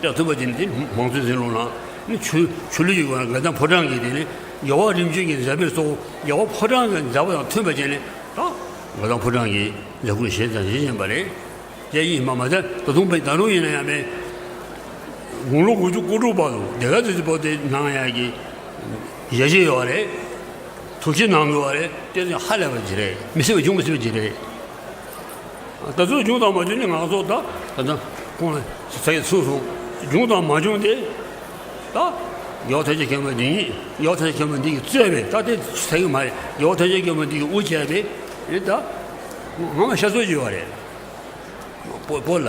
དེ་དང་མཐུན་པ་བྱས་ནས་དེ་མང་གཙོའི་འཛིན་ལུགས་ནང་ནི་ཆོས་ཆོས་ལུགས་ཀྱི་སྒོ་ནས་དགའ་ལྡན་ཕོ་བྲང་གིས་དེ་ནི་རྒྱལ་བ་རིམ་བྱོན་གྱི་མཛད་པའི་གཙོ་བོ་རྒྱལ་བ་ཕོ་བྲང་གི་མཛད་པ་དང་མཐུན་པ་བྱས་ནས་ད་དགའ་ལྡན་ཕོ་བྲང་གི་མཛད་ཁུར་བཞེས་དང་བཞེས་བཞིན་པ་རེད། དེ་ཡིན་མ་མ་ཚད་ད་དུང་པའི་ད་རུང་ཡིན་ན་ཡང་པའི་དགུང་ལོ་དགུ་བཅུ་གོ་དྲུག་བར་དུ་སྡེ་དགེ་རྩེ་གཙོ་བོ་དེ་གནང་ཡག་གི་ཡ་གཞི་ཡོད་རེད། ཐུགས་རྗེ་གནང་དགོས་པ་རེད། དེ་ཚོ་ཧ་ལས་པ་ཅིག་རེད། མི་སྲིད་པ་འབྱུང་མི་སྲིད་པ་ཅིག་རེད། ད་ཚོ་འབྱུང་དང་མ་འབྱུང་ནི་ང་ཚོ་ད་ད་ད་ཁོང་ལ་ཚ་ཡི་ཚུགས་སོང་། འབྱུང་དང་མ་འབྱུང་དེ་ད་རྒྱལ་བ་ཐམས་ཅད་མཁྱེན་པ་འདི་ཉིད། རྒྱལ་བ་ཐམས་ཅད་མཁྱེན་པ་འདི་གིས་གཙོས་པའི་ད་དེ་ཚ་ཡི་མ་རེད། རྒྱལ་བ་ཐམས་ཅད་མཁྱེན་པ་འདི་གིས་དབུ་བྱས་པའི་ཨེ་ད་ང་མ་ཤ་ཚོད་ཅིག་ཡོད་རེད། པོ་པོ་ལ།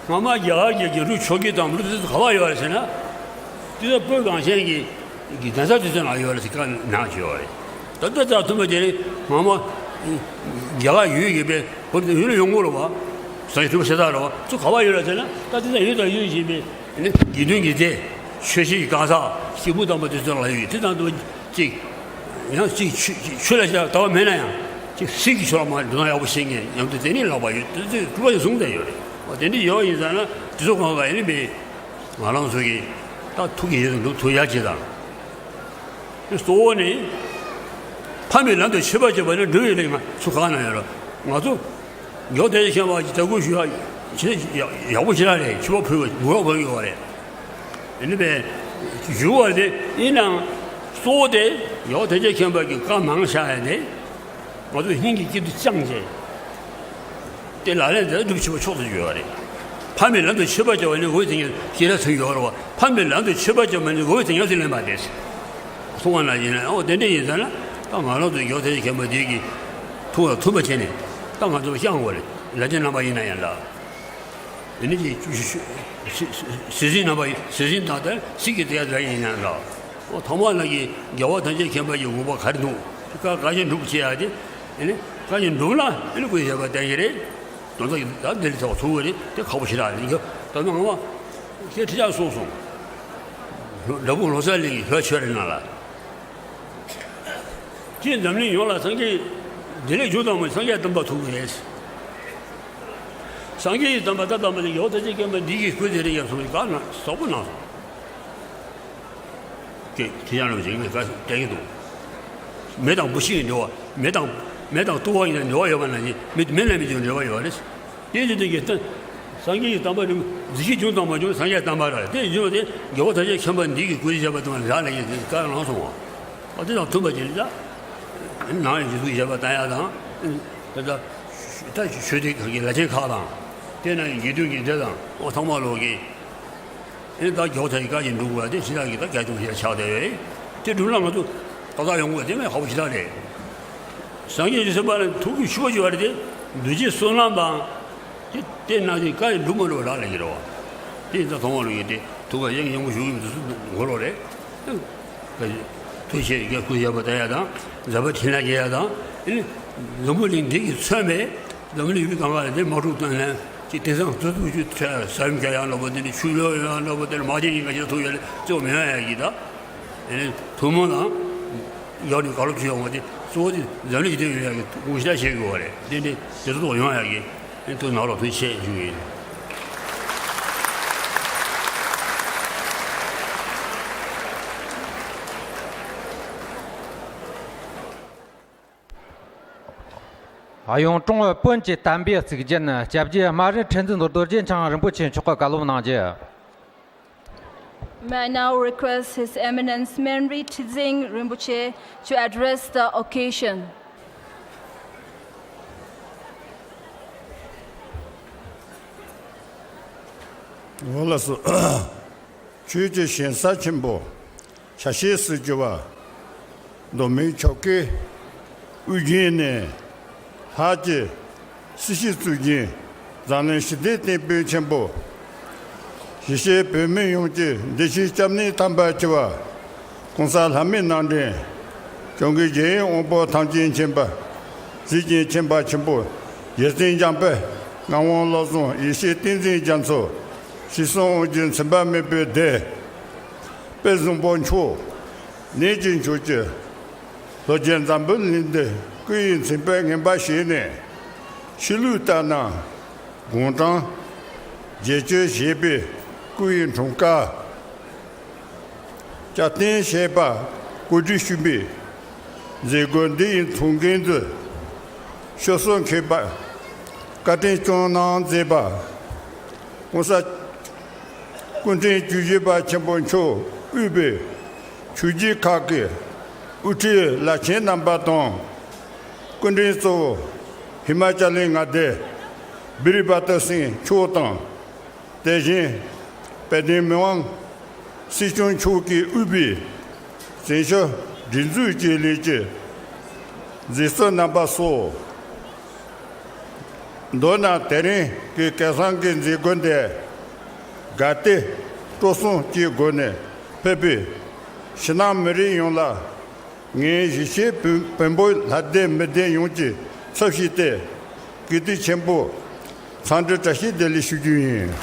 སྔ་མ་རྒྱ་གར་གྱི་རྒྱལ་གྲུབ་ཆོས་རྒྱལ་དང་མི་རུ་དེ་ཚོ་ག་པར་ཡོད་རེད་ཟེར་ན། དེ་ཚོ་བོད་གངས་ཅན་གྱི་གི་གདན་ས་དེ་ཚོ་ནང་ཡོད་རེད་ཟེར་བཀའ་གནང་བྱས་ཡོད་རེད། ད་ལྟ་ཙག་ཐུན་པ་དེ་ནི་སྔ་མ་ རྒྱ་གར་ཡུལ་ཡོད་པའི་བོད་དེ་ཡུལ་ལ་ཡོང་གི་རེད་བ། ས་ཆ་དེ་བ་ཤ་སྟག་རེད་བ། ཚུར་ག་བ་ཡོད་ལ་ཟེར་ན། ད་དེ་ཚོ་ཡོད་དང་ཡོད་བཞིན་པའི་ནི་དགེ་འདུན་གྱི་སྡེ། ཆོས་བཤད་ཀྱི་གང་ཟག་སྐྱེས་བུ་དམ་པ་དེ་ཚོ་ལ་ཡོད། དེ་དང་དུ་གཅིག་ཡང་གཅིག་ཆོས་ཆོས་ལ་བྱ་ལྟ་བ་མེད་ན་ཡང་གཅིག་སྲིད་ཀྱི་ཕྱོགས་མ་འགྲོ་ན་ཡག་པོ་ཤེས་མཁན་མཉམ་དུ་དེ་ནི་ལག་པ་ཡོད། དེ་ཚོས་སྤྲུལ་པ་ཡང་བཟུང་བསྡད་ཡོད་རེད། འོ་དེ་འདྲ་ཡོད་ཡིན་ཙང་ན་དེ་ཚོ་གང་ག་ཡིན་ནི་མེད། ང་རང་ཚོ་གི་ད་ཐུགས་ཀྱི་ཡིད་དུ་འགྲོ་ཐུབ་ཡག་ཅིག་དང་། གཙོ་བོ་ནི། ཕ་མའི་ལམ་དུ་ཆོས་པ་སྐྱོབ་པ་ནི་འགྲོ་བའི་ལས་ང་ཚོ་གང་ན་ཡོད་ར། ང་ཚོ་རྒྱལ་བ་ཐམས་ཅད་མཁྱེན་པ་ཞིག་དད་གུས་ཞུ་ཡག་ཆེ་ཡག་པོ་ཞེ་དྲག་རེད། མཆོད་པ་ཕུལ་བ་མོས་པ་ཕུལ་ཡོད་རེད། ཡིན་ནི་པས་ཞུ་བ་དེ་ཡིན་ནའང་གཙོ་བོ་དེ་རྒྱལ་བ་ཐམས་ཅད་མཁྱེན་པ་གི་བཀའ་མང་བཞག་ཡ་དེ། ང་ཚོ་སྙིང་གི་དཀྱིལ་དུ་བཅངས་བྱས། དེ་ལག་ལེན་དེ་སྒྲུབ་ཆོག་ཆོག་ཏུ་འགྱུར་བ་རེད། ཕ་མའི་ལམ་དུ་ཆོས་པ་སྐྱོབ་པ་ནི་འོད་ཟེར་ཉམས་ཞེས་ར་ཚུལ་ཡོད་རེད་བ། ཕ་མའི་ལམ་དུ་ཆོས་པ་སྐྱོབ་པ་ནི་འོད་ཟེར་ཉམས་སུ་ལེན་པ་སྟེ། གསུངས་པ་ནང་བཞིན་ཨོ་དེ་འདྲ་ཡིན་ཙང་ན་ད་ང་རང་ཚོ་རྒྱལ་བ་ཐམས་ཅད་མཁྱེན་པ་འདི་གི་ཐུགས་ལ་མཐུན་པ་བྱས་ནས་ད་ང་ཚོ་བཤང་དགོས་རེད། ལ་ཆེན་རྣམ་པ་ཡིན་ན་ཡང་ལ། དེ་ནི་ཅི་ཞུ་ཞུ་ཞུ་ཞུ་ཞུ་ཞིང་རྣམ་པ་ཞུ་ཞིང་དང་ལྟར་སྲིད་ཀྱི་ཏེ་ཡ་ཛ་ཡིན་ན་ལ། ཨོ་ཐོག་མ་ལ་གི་རྒྱལ་བ་ཐམས་ཅད་མཁྱེན་པ་ཡི་དགོངས་པ་ག་རེ་འདུག་བཀའ་བཀའ་བཞིན་སྒྲུབ་བྱེད་ཡ་དེ། ཨེ་ནི་བཀའ་བཞིན་སྒྲུབ་ན་ཨེ་ནི་སྐུ་ཡི་བཞེད་པ་བསྟན་གྱི་རེད། དོན་དག་ད་འདི་ལ་ཐོག་ཚུགས་པ་རེད། དེ་ཁག་པོ་ཞེ་དྲག་རེད། ད་ནང་བ་ཁྱེད་ཁྲི་ཆག་གསུངས་སོང་། འདྲ་པོ་ལོ་ཙཱ་ལི་ཡི་ལྷོད་ཆོས་རེད་ན་ལ། ཅིའི་འཛམ་གླིང་ཡོངས་ལ་སངས་རྒྱས་བདེ་ལེགས་འབྱུང་དང་མ་སངས་རྒྱས་བསྟན་པ་ཐུག་གི་རེད། སངས་རྒྱས་ཀྱི་བསྟན་པ་ད་བསྟན་པ་དེ་རྒྱལ་བ་ཐམས་ཅད་མཁྱེན་པ་འདི་གི་སྐུ་དེ་རེད་ཡང་སོང་བའི་བཀའ་ན་ཟབ་པོ་གནང་སོང་། ཀྱེ་ཁྱེད་རང་རྣམས་ཀྱིས་ངས་བཀའ་བསྟན་གྱི་འདུག་མེ་དང་འབུ་ཤིང་གི་འབྲེལ་བ། མེ་དང་མེ་དང་ཏུ་བ་ཡིན་ན་འབྲེལ་བ་ཡོད་པ་ནང་བཞིན་མེ་མེ་ལ་མེ་ཀྱང་འབྲེལ་བ་ཡོད་རེད། དེ་བཞིན་དུ་གི་སྟོན། སངས་རྒྱས་ཀྱི་བསྟན་པ་ནི་རྫུས་ཤིང་བྱུང་དང་མ་བྱུང་སངས་རྒྱས་བསྟན་པ་རེད། དེ་བཞིན་དུ་རྒྱལ་བ་ཐམས་ཅད་མཁྱེན་པ་འདི་གི་སྐུའི་བཞེད་པ་དང་ལ་ལ་ཡིན་ཏེ་བཀའ་གནང་སོང་བ། ཨ་དེ་དང་མཐུན་པ་ཅིག་ལ། ནང་ཡི་རྗེས་འཇུག་བཞེད་པ་བསྟན་ཡ་དང་། དེ་ལྟར་ད་ཆོས་སྡེ་ཁག་གི་བླ་ཆེན་ཁག་དང་། དེ་ནང་གི་དགེ་འདུན་གྱི་སྡེ་དང་ཨོ་ཚང་མ་ལོག་གི། ཨེ་ད་རྒྱལ་བ་ཐམས་ཅད་བཀའ་བཞིན་སྒྲུབ་དགོས་པ་དེ་ཕྱི་ནང་གི་ད་བཀའ་སྐྱོང་བྱས་ཆགས་བསྡད་ཡོད་རེད། དེ་སྒྲུབ་ན་ང་ཚོ་ཏག་ཏག་ཡོང་དགོས་དེ་མེད་ཁག་པོ་ཞེ་དྲག་རེད། སངས་རྒྱས་ཀྱི་སེམས་པ་ལ་ཐུགས་ཀྱི་ཆུ་བ་ཅིག་ཡོད་རེད་དེ། འདུ་བྱེད་བསོད་ནམས་དང་། དེ་དེ་ནང་བཞིན་བཀའ་ཡི་སྒྲུབ་མ་འགྲོ་རག་ལས་ཀྱི་རེད་བ། དེ་ཡིན་ཙང་ཐོག་མ་ལོ་ཡིན་ཏེ་ཐུགས་ཀ་ཡང་ཡང་པོ་ཞུགས་ཡིན་དུ་སུ་མགོ་ལོག་རེད། ཐུགས་ཆེ་རྒྱལ་སྐུ་ཞབས་པ་ལྟ་ཡ་དང་། འཛམ་བུ་ཕྲིན་ལས་རྒྱས་ཡ་དང་། ཨེ་ནི་འཛམ་བུ་གླིང་འདི་གིས་མཚོན་པའི་འཛམ་བུ་གླིང་ཡུལ་གང་ག་ལ་དེ་དམག་འཁྲུག་བཏང་ནས་ཅིག་དེང་སང་བཙོན་འཇུག་ཆུ་ཁྲལ་ཟམ་རྒྱ་ཡང་ལོ་པོ་དེ་ནི་ཆུ་ལོ་ཡང་ལོ་པོ་དེ་ནི་དམག་ཆེན་ཡིན་ག་ཅིག་ཐུག་ཡོད་ལ་གཙོ་མི་ཡོང་ཡ་གི་ད། ཨེ་ནི་ཐུན་མོང་དང་། ཡག་ནི་ག་ལོ་ཐུ་ཡོང་བ་དེ་གཙོ་བོ་དེ་འཛམ་གླིང་ཞི་བདེ་ཡོང་ཡ་གི་ཐུགས་ཞིབ་བྱེད་དགོས་པ་རེད། དེ་འདྲའི་དེ་ཚོ་ཐོག་ཡོང་ཡ་གི་ཨེ་ཐུགས་ནང་ལོག་ཐུགས་ཆེ་ཞུ་གི་ཡིན། ཨ་ཡོང་ཀྲོང་བོན་གྱི་དམ་པའི་གཙུག་རྒྱན་སྐྱབས་རྗེ་སྨན་རི་ཁྲི་འཛིན་རྡོ་རྗེ་འཆང་རིན་པོ་ཆེ་མཆོག་གི་བཀའ་སློབ་གནང་རྒྱུ། May I now request His Eminence Menri Trizin Rinpoche to address the occasion. འོ་ལགས་སོ། ཆོས་ཀྱི་ཞིང་ས་ཆེན་པོ་ཆ་ཤས་སུ་གྱུར་པ། མདོ་སྨད་ཆོལ་ཁའི་དབུས་རྒྱུད་ནས་ལྷག་གི་སྲིད་ཞིའི་གཙུག་རྒྱན་འཛམ་གླིང་ཞི་བདེའི་དེད་དཔོན་ཆེན་པོ། གཞིས་བྱེས་བོད་མི་ཡོངས་ཀྱི་བདེ་སྐྱིད་སྐྱབས་གནས་དམ་པ་གྱུར་པ། ༸གོང་ས་ལྷ་མིའི་རྣམ་འདྲེན། ༸སྐྱབས་མགོན་རྒྱལ་ཡོངས་དབང་པོ་ཐམས་ཅད་མཁྱེན་པ། གཟི་བརྗིད་ཆེན་པོ་ཆེན་པོ། རྗེ་བཙུན་འཇམ་དཔལ་ངག་དབང་བློ་བཟང་ཡེ་ཤེས་བསྟན་འཛིན་རྒྱ་མཚོ། སྲིད་གསུམ་དབང་བསྒྱུར་མཚན་པ་མེད་པའི་སྡེ། དཔལ་བཟང་པོ་མཆོག། ནད་ཀྱི་མཆོག་གྱུར། ལྷོ་རྒྱལ་འཛམ་བུ་གླིང་འདིར་སྐུ་ཡི་མཚན་དཔེ་ངན་པ་བྱས་ནས། ཕྱི་ལུགས་ལྟར་ན་དགུང་གྲངས་བརྒྱད་ཅུ་བཞེས་པའི་སྐུ་ཡི་འཁྲུངས་སྐར། བསྐྱར་བརྟན་བྱས་པ་གོ་སྒྲིག་ཞུས་པའི་མཛད་སྒོ་འདི་ཡི་ཚོགས་མགོན་དུ་སྐྱབས་སུ་མཁས་པ་བཀའ་དྲིན་སྐྱོང་གནང་མཛད་པ། ༸གོང་ས་སྐུ་ཕྲེང་བཅུ་བཞི་པ་ཆེན་པོ་མཆོག་དབུས་པའི་ཆོས་བརྒྱུད་ཁག་གི་དབུ་ཁྲིད་བླ་ཆེན་རྣམ་པ་དང་། སྐུ་མགྲོན་གཙོ་བོ་ཧི་མ་ཅ་ལའི་མངའ་སྡེ་བྷི་རི་པ་ཏ་སིང་མཆོག་དང་། དེ་བཞིན་དཔལ་ལྡན་མི་དབང་སྲིད་སྐྱོང་མཆོག་གིས་དབུས་པའི་བཙན་བྱོལ་སྒྲིག་འཛུགས་ཀྱི་ལས་ཀྱི་མཛད་གཙོ་རྣམ་པ་སོགས། མདོར་ན་དེ་རིང་གི་སྐལ་བཟང་གི་མཛད་སྒོ་འདིར་དགའ་བདེ་སྤྲོ་གསུམ་གྱི་སྒོ་ནས་ཕེབས་པའི་ཕྱི་ནང་མི་རིགས་ཡོངས་ལ། ངས་གཞིས་བྱེས་བོན་བོན་པོ་ལྷ་སྡེ་མི་སྡེ་ཡོངས་ཀྱི་ ཚབ་ཞུས་ཏེ། གུས་བཏུད་ཆེན་པོས་འཚམས་འདྲི་བཀྲ་ཤིས་བདེ་ལེགས་ཞུ་རྒྱུ་ཡིན།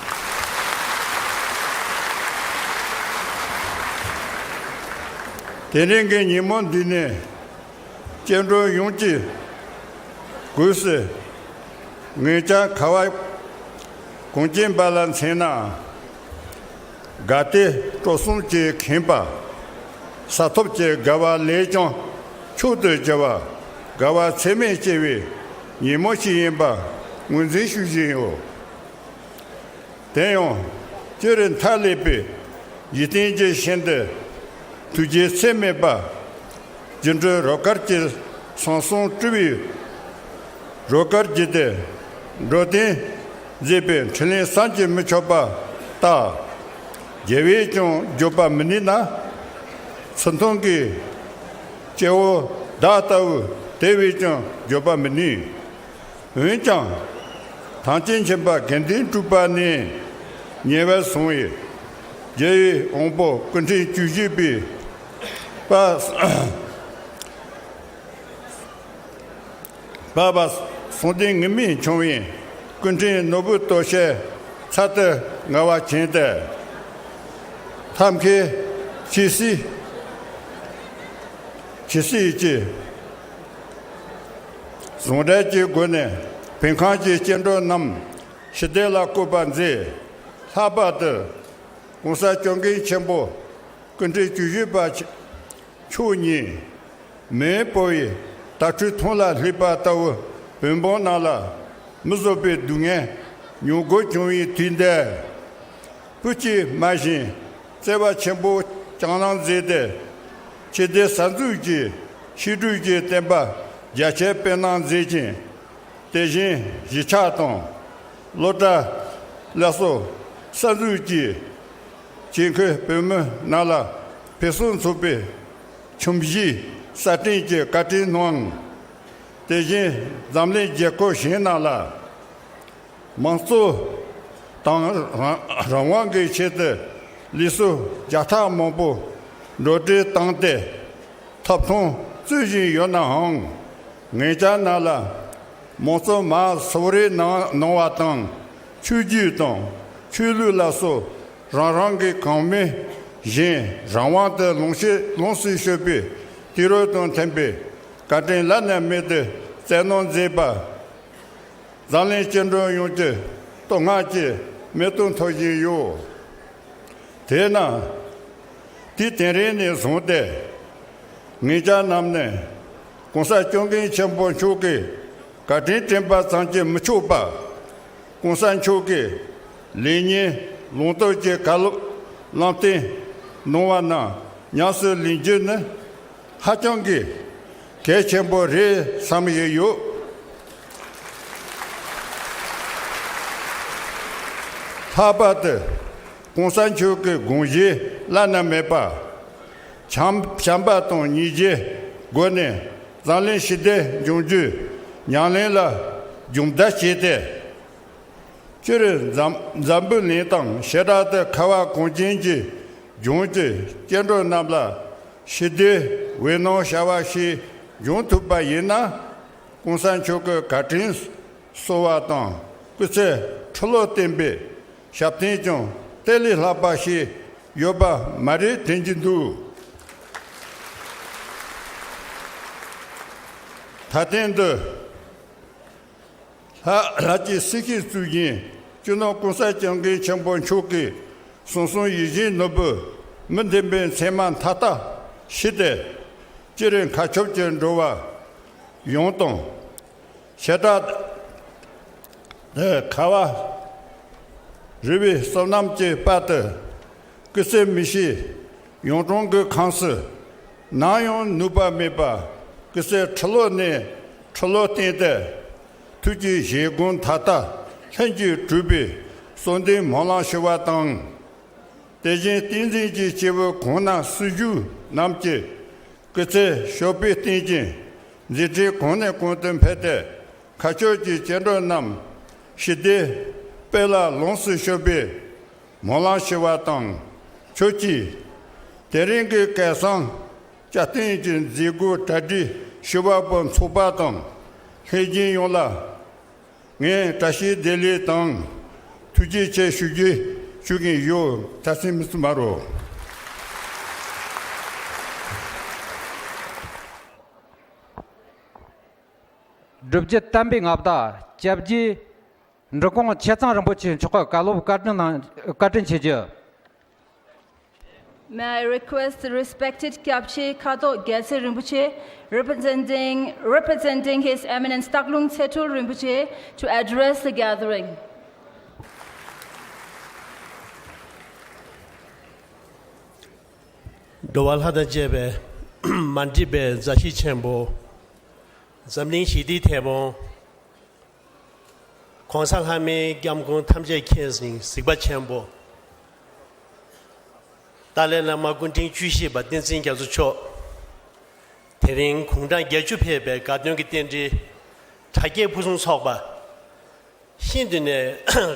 དེ་རིང་གི་ཉིན་མོ་འདི་ནི། སྐྱེ་འགྲོ་ཡོངས་ཀྱི་གུས་སུ། ངེད་ཅག་ཁ་བ་གངས་ཅན་པ་ལ་མཚོན་ན། དགའ་བདེ་སྤྲོ་གསུམ་གྱིས་ཁེངས་པ། ས་ཐོབ་ཀྱི་དགའ་བ་ལས་ཀྱང་མཆོག་ཏུ་གྱུར་པ། དགའ་བ་ཚད་མེད་སྐྱེ་བའི་ཉིན་མོ་ཞིག་ཡིན་པ་ངོས་འཛིན་ཞུ་བཞིན་ཡོད། དེ་ཡང་སྤྱིར་མཐའ་ཀླས་པའི་འཇིག་རྟེན་གྱི་ཞིང་དུ། ཐུགས་རྗེ་ཚད་མེད་པ། སྒྱུ་འཕྲུལ་རོལ་གར་གྱི་ཟང་ཟིང་སྤྲུལ་པའི་རོལ་གར་བརྒྱུད་དེ། འགྲོ་དོན་མཛད་པའི་འཕྲིན་ལས་བསམ་གྱིས་མི་ཁྱབ་པ་ལྟར། རྒྱལ་བས་ཀྱང་བརྗོད་པར་མི་ནུས་ན། ཚུལ་མཐུན་གྱི་སྐྱེ་བོ་བདག་ལྟ་བུ་དེ་བས་ཀྱང་བརྗོད་པར་མི་ནུས། འོན་ཀྱང་། ཐམས་ཅད་མཁྱེན་པ་དགེ་འདུན་གྲུབ་པ་ནས་ཉེ་བར་བཟུང་བའི་རྒྱལ་བའི་དབང་པོ་སྐུ་ཕྲེང་བཅུ་བཞི་པའི་པ་པ་པ་གསུང་རྟེན་ངུར་སྨྲིག་འབྱུང་བའི་སྐུ་ཕྲེང་ནོར་བུ་སྟོབས་ཆེན་ཚར་དུ་ངལ་བ་བྱིན་ཏེ། ཐབས་མཁས་ཇི་སྲིད་ཇི་སྲིད་ཀྱི། ཟུང་འབྲེལ་གྱི་སྒོ་ནས་བོད་ཁམས་ཀྱི་སྐྱེ་འགྲོ་རྣམས་ཞི་བདེ་ལ་བཀོད་པ་མཛད། ལྷག་པར་དུ་༸གོང་ས་༸སྐྱབས་མགོན་ཆེན་པོ་སྐུ་ཕྲེང་བཅུ་བཞི་པ་མཆོག་ཉིད་མེ་འབར་བའི་དྭ་ཕྲུག་ཐང་ལ་སླེབས་པ་ལྟ་བུ་བོད་འབངས་རྣམས་ལ་མི་བཟོད་པའི་སྡུག་བསྔལ་མྱོང་དགོས་བྱུང་བའི་དུས་འདིར། བོད་ཀྱི་མ་གཞི་བརྩེ་བ་ཆེན་པོ་བསྐྱངས་གནང་མཛད་དེ། སྤྱི་བདེ་གསར་འཛུགས་ཀྱི་ཕྱི་དྲིལ་གྱི་བསྟན་པ་རྒྱ་ཆེར་སྤེལ་གནང་མཛད་ཅིང་། དེ་བཞིན་གཞིས་ཆགས་དང་སློབ་གྲྭ་སླར་གསོ་གསར་འཛུགས་ཀྱིས་ཅིང་ཁུལ་བོད་མི་རྣམས་ལ་ཕུན་སུམ་ཚོགས་པའི་ཁྱིམ་གཞིས་གསར་སྐྲུན་གྱི་བཀའ་དྲིན་གནང་། དེ་བཞིན་འཛམ་གླིང་རྒྱལ་ཁབ་གཞན་རྣམས་ལ། མང་གཙོ་དང་རང་རང་དབང་གི་ཆེད་དུ་ལུགས་སྲོལ་བརྒྱ་ཕྲག་མང་པོ་འགྲོ་གྲོན་བཏང་སྟེ་ཐོབ་ཐང་རྩོད་བཞིན་ཡོད་ནའང་། ངེད་ཅག་རྣམས་ལ་མང་གཙོ་མར་གསོལ་རས་གནང་གནང་བ་དང་། ཆོས་བརྒྱུད་དང་ཆོས་ལུགས་ལ་སོགས་རང་རང་གི་གོང་མའི་བཞིན་རང་དབང་དུ་ལོངས་སྤྱོད་ལོངས་སུ་སྤྱོད་པའི་དུས་རབས་དང་མཐུན་པའི་བཀའ་དྲིན་བླ་ན་མེད་དུ་སྩལ་གནང་མཛད་པ། འཛམ་གླིང་སྐྱེ་འགྲོ་ཡོངས་ཀྱི་བསྟོད་བསྔགས་ཀྱི་མིག་ཏོ་འཐོར་བཞིན་ཡོད། དེས་ན། དུས་དེ་རིང་ནས་བཟུང་སྟེ། ངེད་ཅག་རྣམས་ནི་༸གོང་ས་༸སྐྱབས་མགོན་ཆེན་པོ་མཆོག་གི་བཀའ་དྲིན་དྲན་པ་ཙམ་གྱིས་མི་ཆོག་པར། ༸གོང་ས་མཆོག་གི་ལེགས་ཉེས་ལུང་སྟོན་གྱི་བཀའ་སློབ་ལམ་སྟོན་གནང་བ་རྣམས་ཉམས་སུ་ལེན་རྒྱུ་ནི། ཧ་ཅང་གི་གལ་ཆེན་པོ་རེད་བསམ་ཡོད་ཡོད། ལྷག་པར་དུ་༸གོང་ས་མཆོག་གི་དགོངས་གཞི་བླ་ན་མེད་པ། བྱམས་བྱམས་པ་དང་སྙིང་རྗེའི་སྒོ་ནས་འཛམ་གླིང་ཞི་བདེ་འབྱུང་རྒྱུའི་ཉམས་ལེན་ལ་སྦྱོང་བརྡར་བྱས་ཏེ། སྤྱིར་འཛམ་འཛམ་བུ་གླིང་དང་བྱེ་བྲག་ཏུ་ཁ་བ་གངས་ཅན་གྱི་ལྗོངས་ཀྱི་སྐྱེ་འགྲོ་རྣམས་ལ་ཞི་བདེའི་འོད་སྣང་ཤར་བ་ཞིག་འབྱུང་ཐུབ་པ་ཡིན་ན། ༸གོང་ས་མཆོག་གི་བཀའ་དྲིན་གསོལ་བ་དང་སྐུ་ཚེ་ཁྲི་ལོ་བརྟན་པའི་ཞབས་བརྟན་ཀྱང་དེ་ལས་ལྷག་པ་ཞིག་ཡོད་པ་མ་རེད་དྲན་གྱི་འདུག། ད་ཐེངས་འདི། ལྷ་ལྷ་སྐྱིད་སྲི་ཞུའི་གཙུག་རྒྱན་སྤྱི་ནོར་༸གོང་ས་༸སྐྱབས་མགོན་ཆེན་པོ་མཆོག་གིས་གསུང་གསུང་ཡིད་བཞིན་ནོར་བུ་མི་ལྡན་པའི་མཚན་མ་མཐའ་དག་ཞི་སྟེ། སྤྱིར་མཁའ་ཁྱབ་ཀྱི་འགྲོ་བ་ཡོངས་དང་། བྱེ་བྲག་ཏུ་ཁ་བ་རི་བོའི་བསོད་ནམས་ཀྱི་དཔལ་དུ། སྐུ་ཚེ་མི་ཤིགས་ཡང་གྲོང་གི་ཁམས་སུ། ནམ་ཡང་ནུབ་པ་མེད་པར་སྐུ་ཚེ་ཁྲི་ལོ་ནས་ཁྲི་ལོ་བརྟན་ཏེ། ཐུགས་ཀྱི་བཞེད་དགོངས་མཐའ་དག་ལྷུན་གྱིས་གྲུབ་པའི་གསོལ་འདེབས་སྨོན་ལམ་ཞུ་བ་དང་། དེ་བཞིན་བསྟན་འཛིན་གྱི་སྐྱེས་བུ་གང་ན་སྲི་ཞུ་རྣམས་ཀྱི་སྐུ་ཚེ་ཞབས་པད་བརྟན་ཅིང་མཛད་འཕྲིན་གོང་ནས་གོང་དུ་འཕེལ་ཏེ། མཁའ་སྤྱོད་ཀྱི་སྐྱེ་འགྲོ་རྣམས་ཞི་བདེའི་དཔལ་ལ་ལོངས་སུ་སྤྱོད་པའི་སྨོན་ལམ་ཞུ་བ་དང་། ཁྱོད་ཀྱིས་དེ་རིང་གི་སྐལ་བཟང་སྐྱབས་སྟོན་གྱི་མཛད་སྒོ་གྲ་སྒྲིག་ཞུ་བ་པོ་ཚོགས་པ་དང་ ལྷན་རྒྱས་ཡོངས་ལ་ངས་བཀྲ་ཤིས་བདེ་ལེགས་དང་ཐུགས་རྗེ་ཆེ་ཞུ་རྒྱུ་ཞུ་གིན་ཡོད། ད་སེམས་མི་སུ་མ་རོ། སྒྲུབ་བརྒྱུད་བསྟན་པའི་མངའ་བདག་སྐྱབས་རྗེ་འབྲི་གུང་ཆེ་ཚང་རིན་པོ་ཆེ་མཆོག་གི་བཀའ་སློབ་བཀའ་དྲིན་གནང་། བཀའ་དྲིན་ཆེ་ཞུ། May I request the respected Kyabche Khato Gyaltse Rinpoche, representing, representing His Eminence Taklung Tsetul Rinpoche, to address the gathering. འགྲོ་བ་ལྷ་དང་བཅས་པའི་མ་འདྲིས་པའི་མཛའ་བཤེས་ཆེན་པོ། འཛམ་གླིང་ཞི་བདེའི་དེད་དཔོན། ༸གོང་ས་ལྷ་མིའི་སྐྱབས་མགོན་ཐམས་ཅད་མཁྱེན་ཅིང་གཟིགས་པ་ཆེན་པོ། ཏཱ་ལའི་བླ་མ་སྐུ་ཕྲེང་བཅུ་བཞི་པ་བསྟན་འཛིན་རྒྱ་མཚོ་མཆོག་དེ་རིང་དགུང་གྲངས་བརྒྱད་ཅུ་ཕེབས་པའི་དགའ་སྟོན་གྱི་རྟེན་འབྲེལ་དྲ་རྒྱའི་ཕུན་སུམ་ཚོགས་པ། ཤིན་ཏུ་ནས་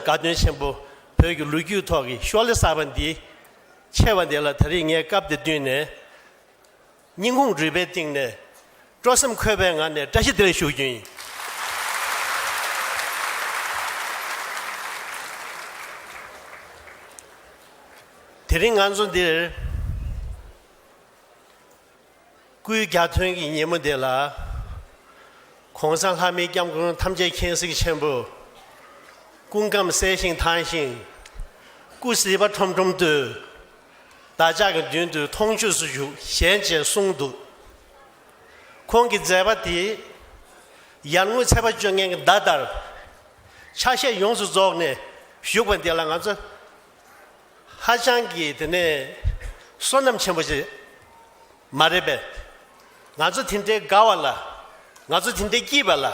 དགའ་སྟོན་ཆེན་པོ། བོད་ཀྱི་ལོ་རྒྱུས་ཐོག་གི་ཤོ་ལོ་ཀ་གསར་པ་འདི་ཆེ་བ་འདི་ལ་ད་རེས་ངས་སྐབས་འདི་བསྟུན་ནས། སྙིང་ཁུང་རུས་པའི་གཏིང་ནས་སྤྲོ་སེམས་འཁོལ་བའི་ངང་ནས་བཀྲ་ཤིས་བདེ་ལེགས་ཞུ་རྒྱུ་ཡིན། དེ་རིང་ང་ཚོ་འདིར་སྐུའི་གྱ་སྟོན་གྱི་ཉིན་མོ་འདི་ལ། ༸གོང་ས་ལྷ་མིའི་སྐྱབས་མགོན་ཐམས་ཅད་མཁྱེན་གཟིགས་ཆེན་པོ། སྐུ་ཁམས་གསལ་ཞིང་ཐང་ཞིང་། སྐུ་གཟི་འབར་ཁྲོམ་ཁྲོམ་དུ། བདག་ཅག་གི་མདུན་དུ་མཐོང་ཆོས་སུ་བཞུགས་ཞལ་མཇལ་གསུང་འདུག་ཁོང་གི་མཛད་པ་དེ་ཡར་ངོའི་ཚེས་པ་བཅོ་ལྔའི་ཟླ་ལྟར་ཆ་ཤས་ཡོངས་སུ་རྫོགས་ནས་བཞུགས་པ་འདི་ལ་ང་ཚོ་ཧ་ཅང་གི་དེ་ནས་བསོད་ནམས་ཆེན་པོ་ཞིག་མ་རེད་པས། ང་ཚོ་དེ་འདྲའི་དགའ་བ་ལ། ང་ཚོ་དེ་འདྲའི་སྐྱིད་པ་ལ།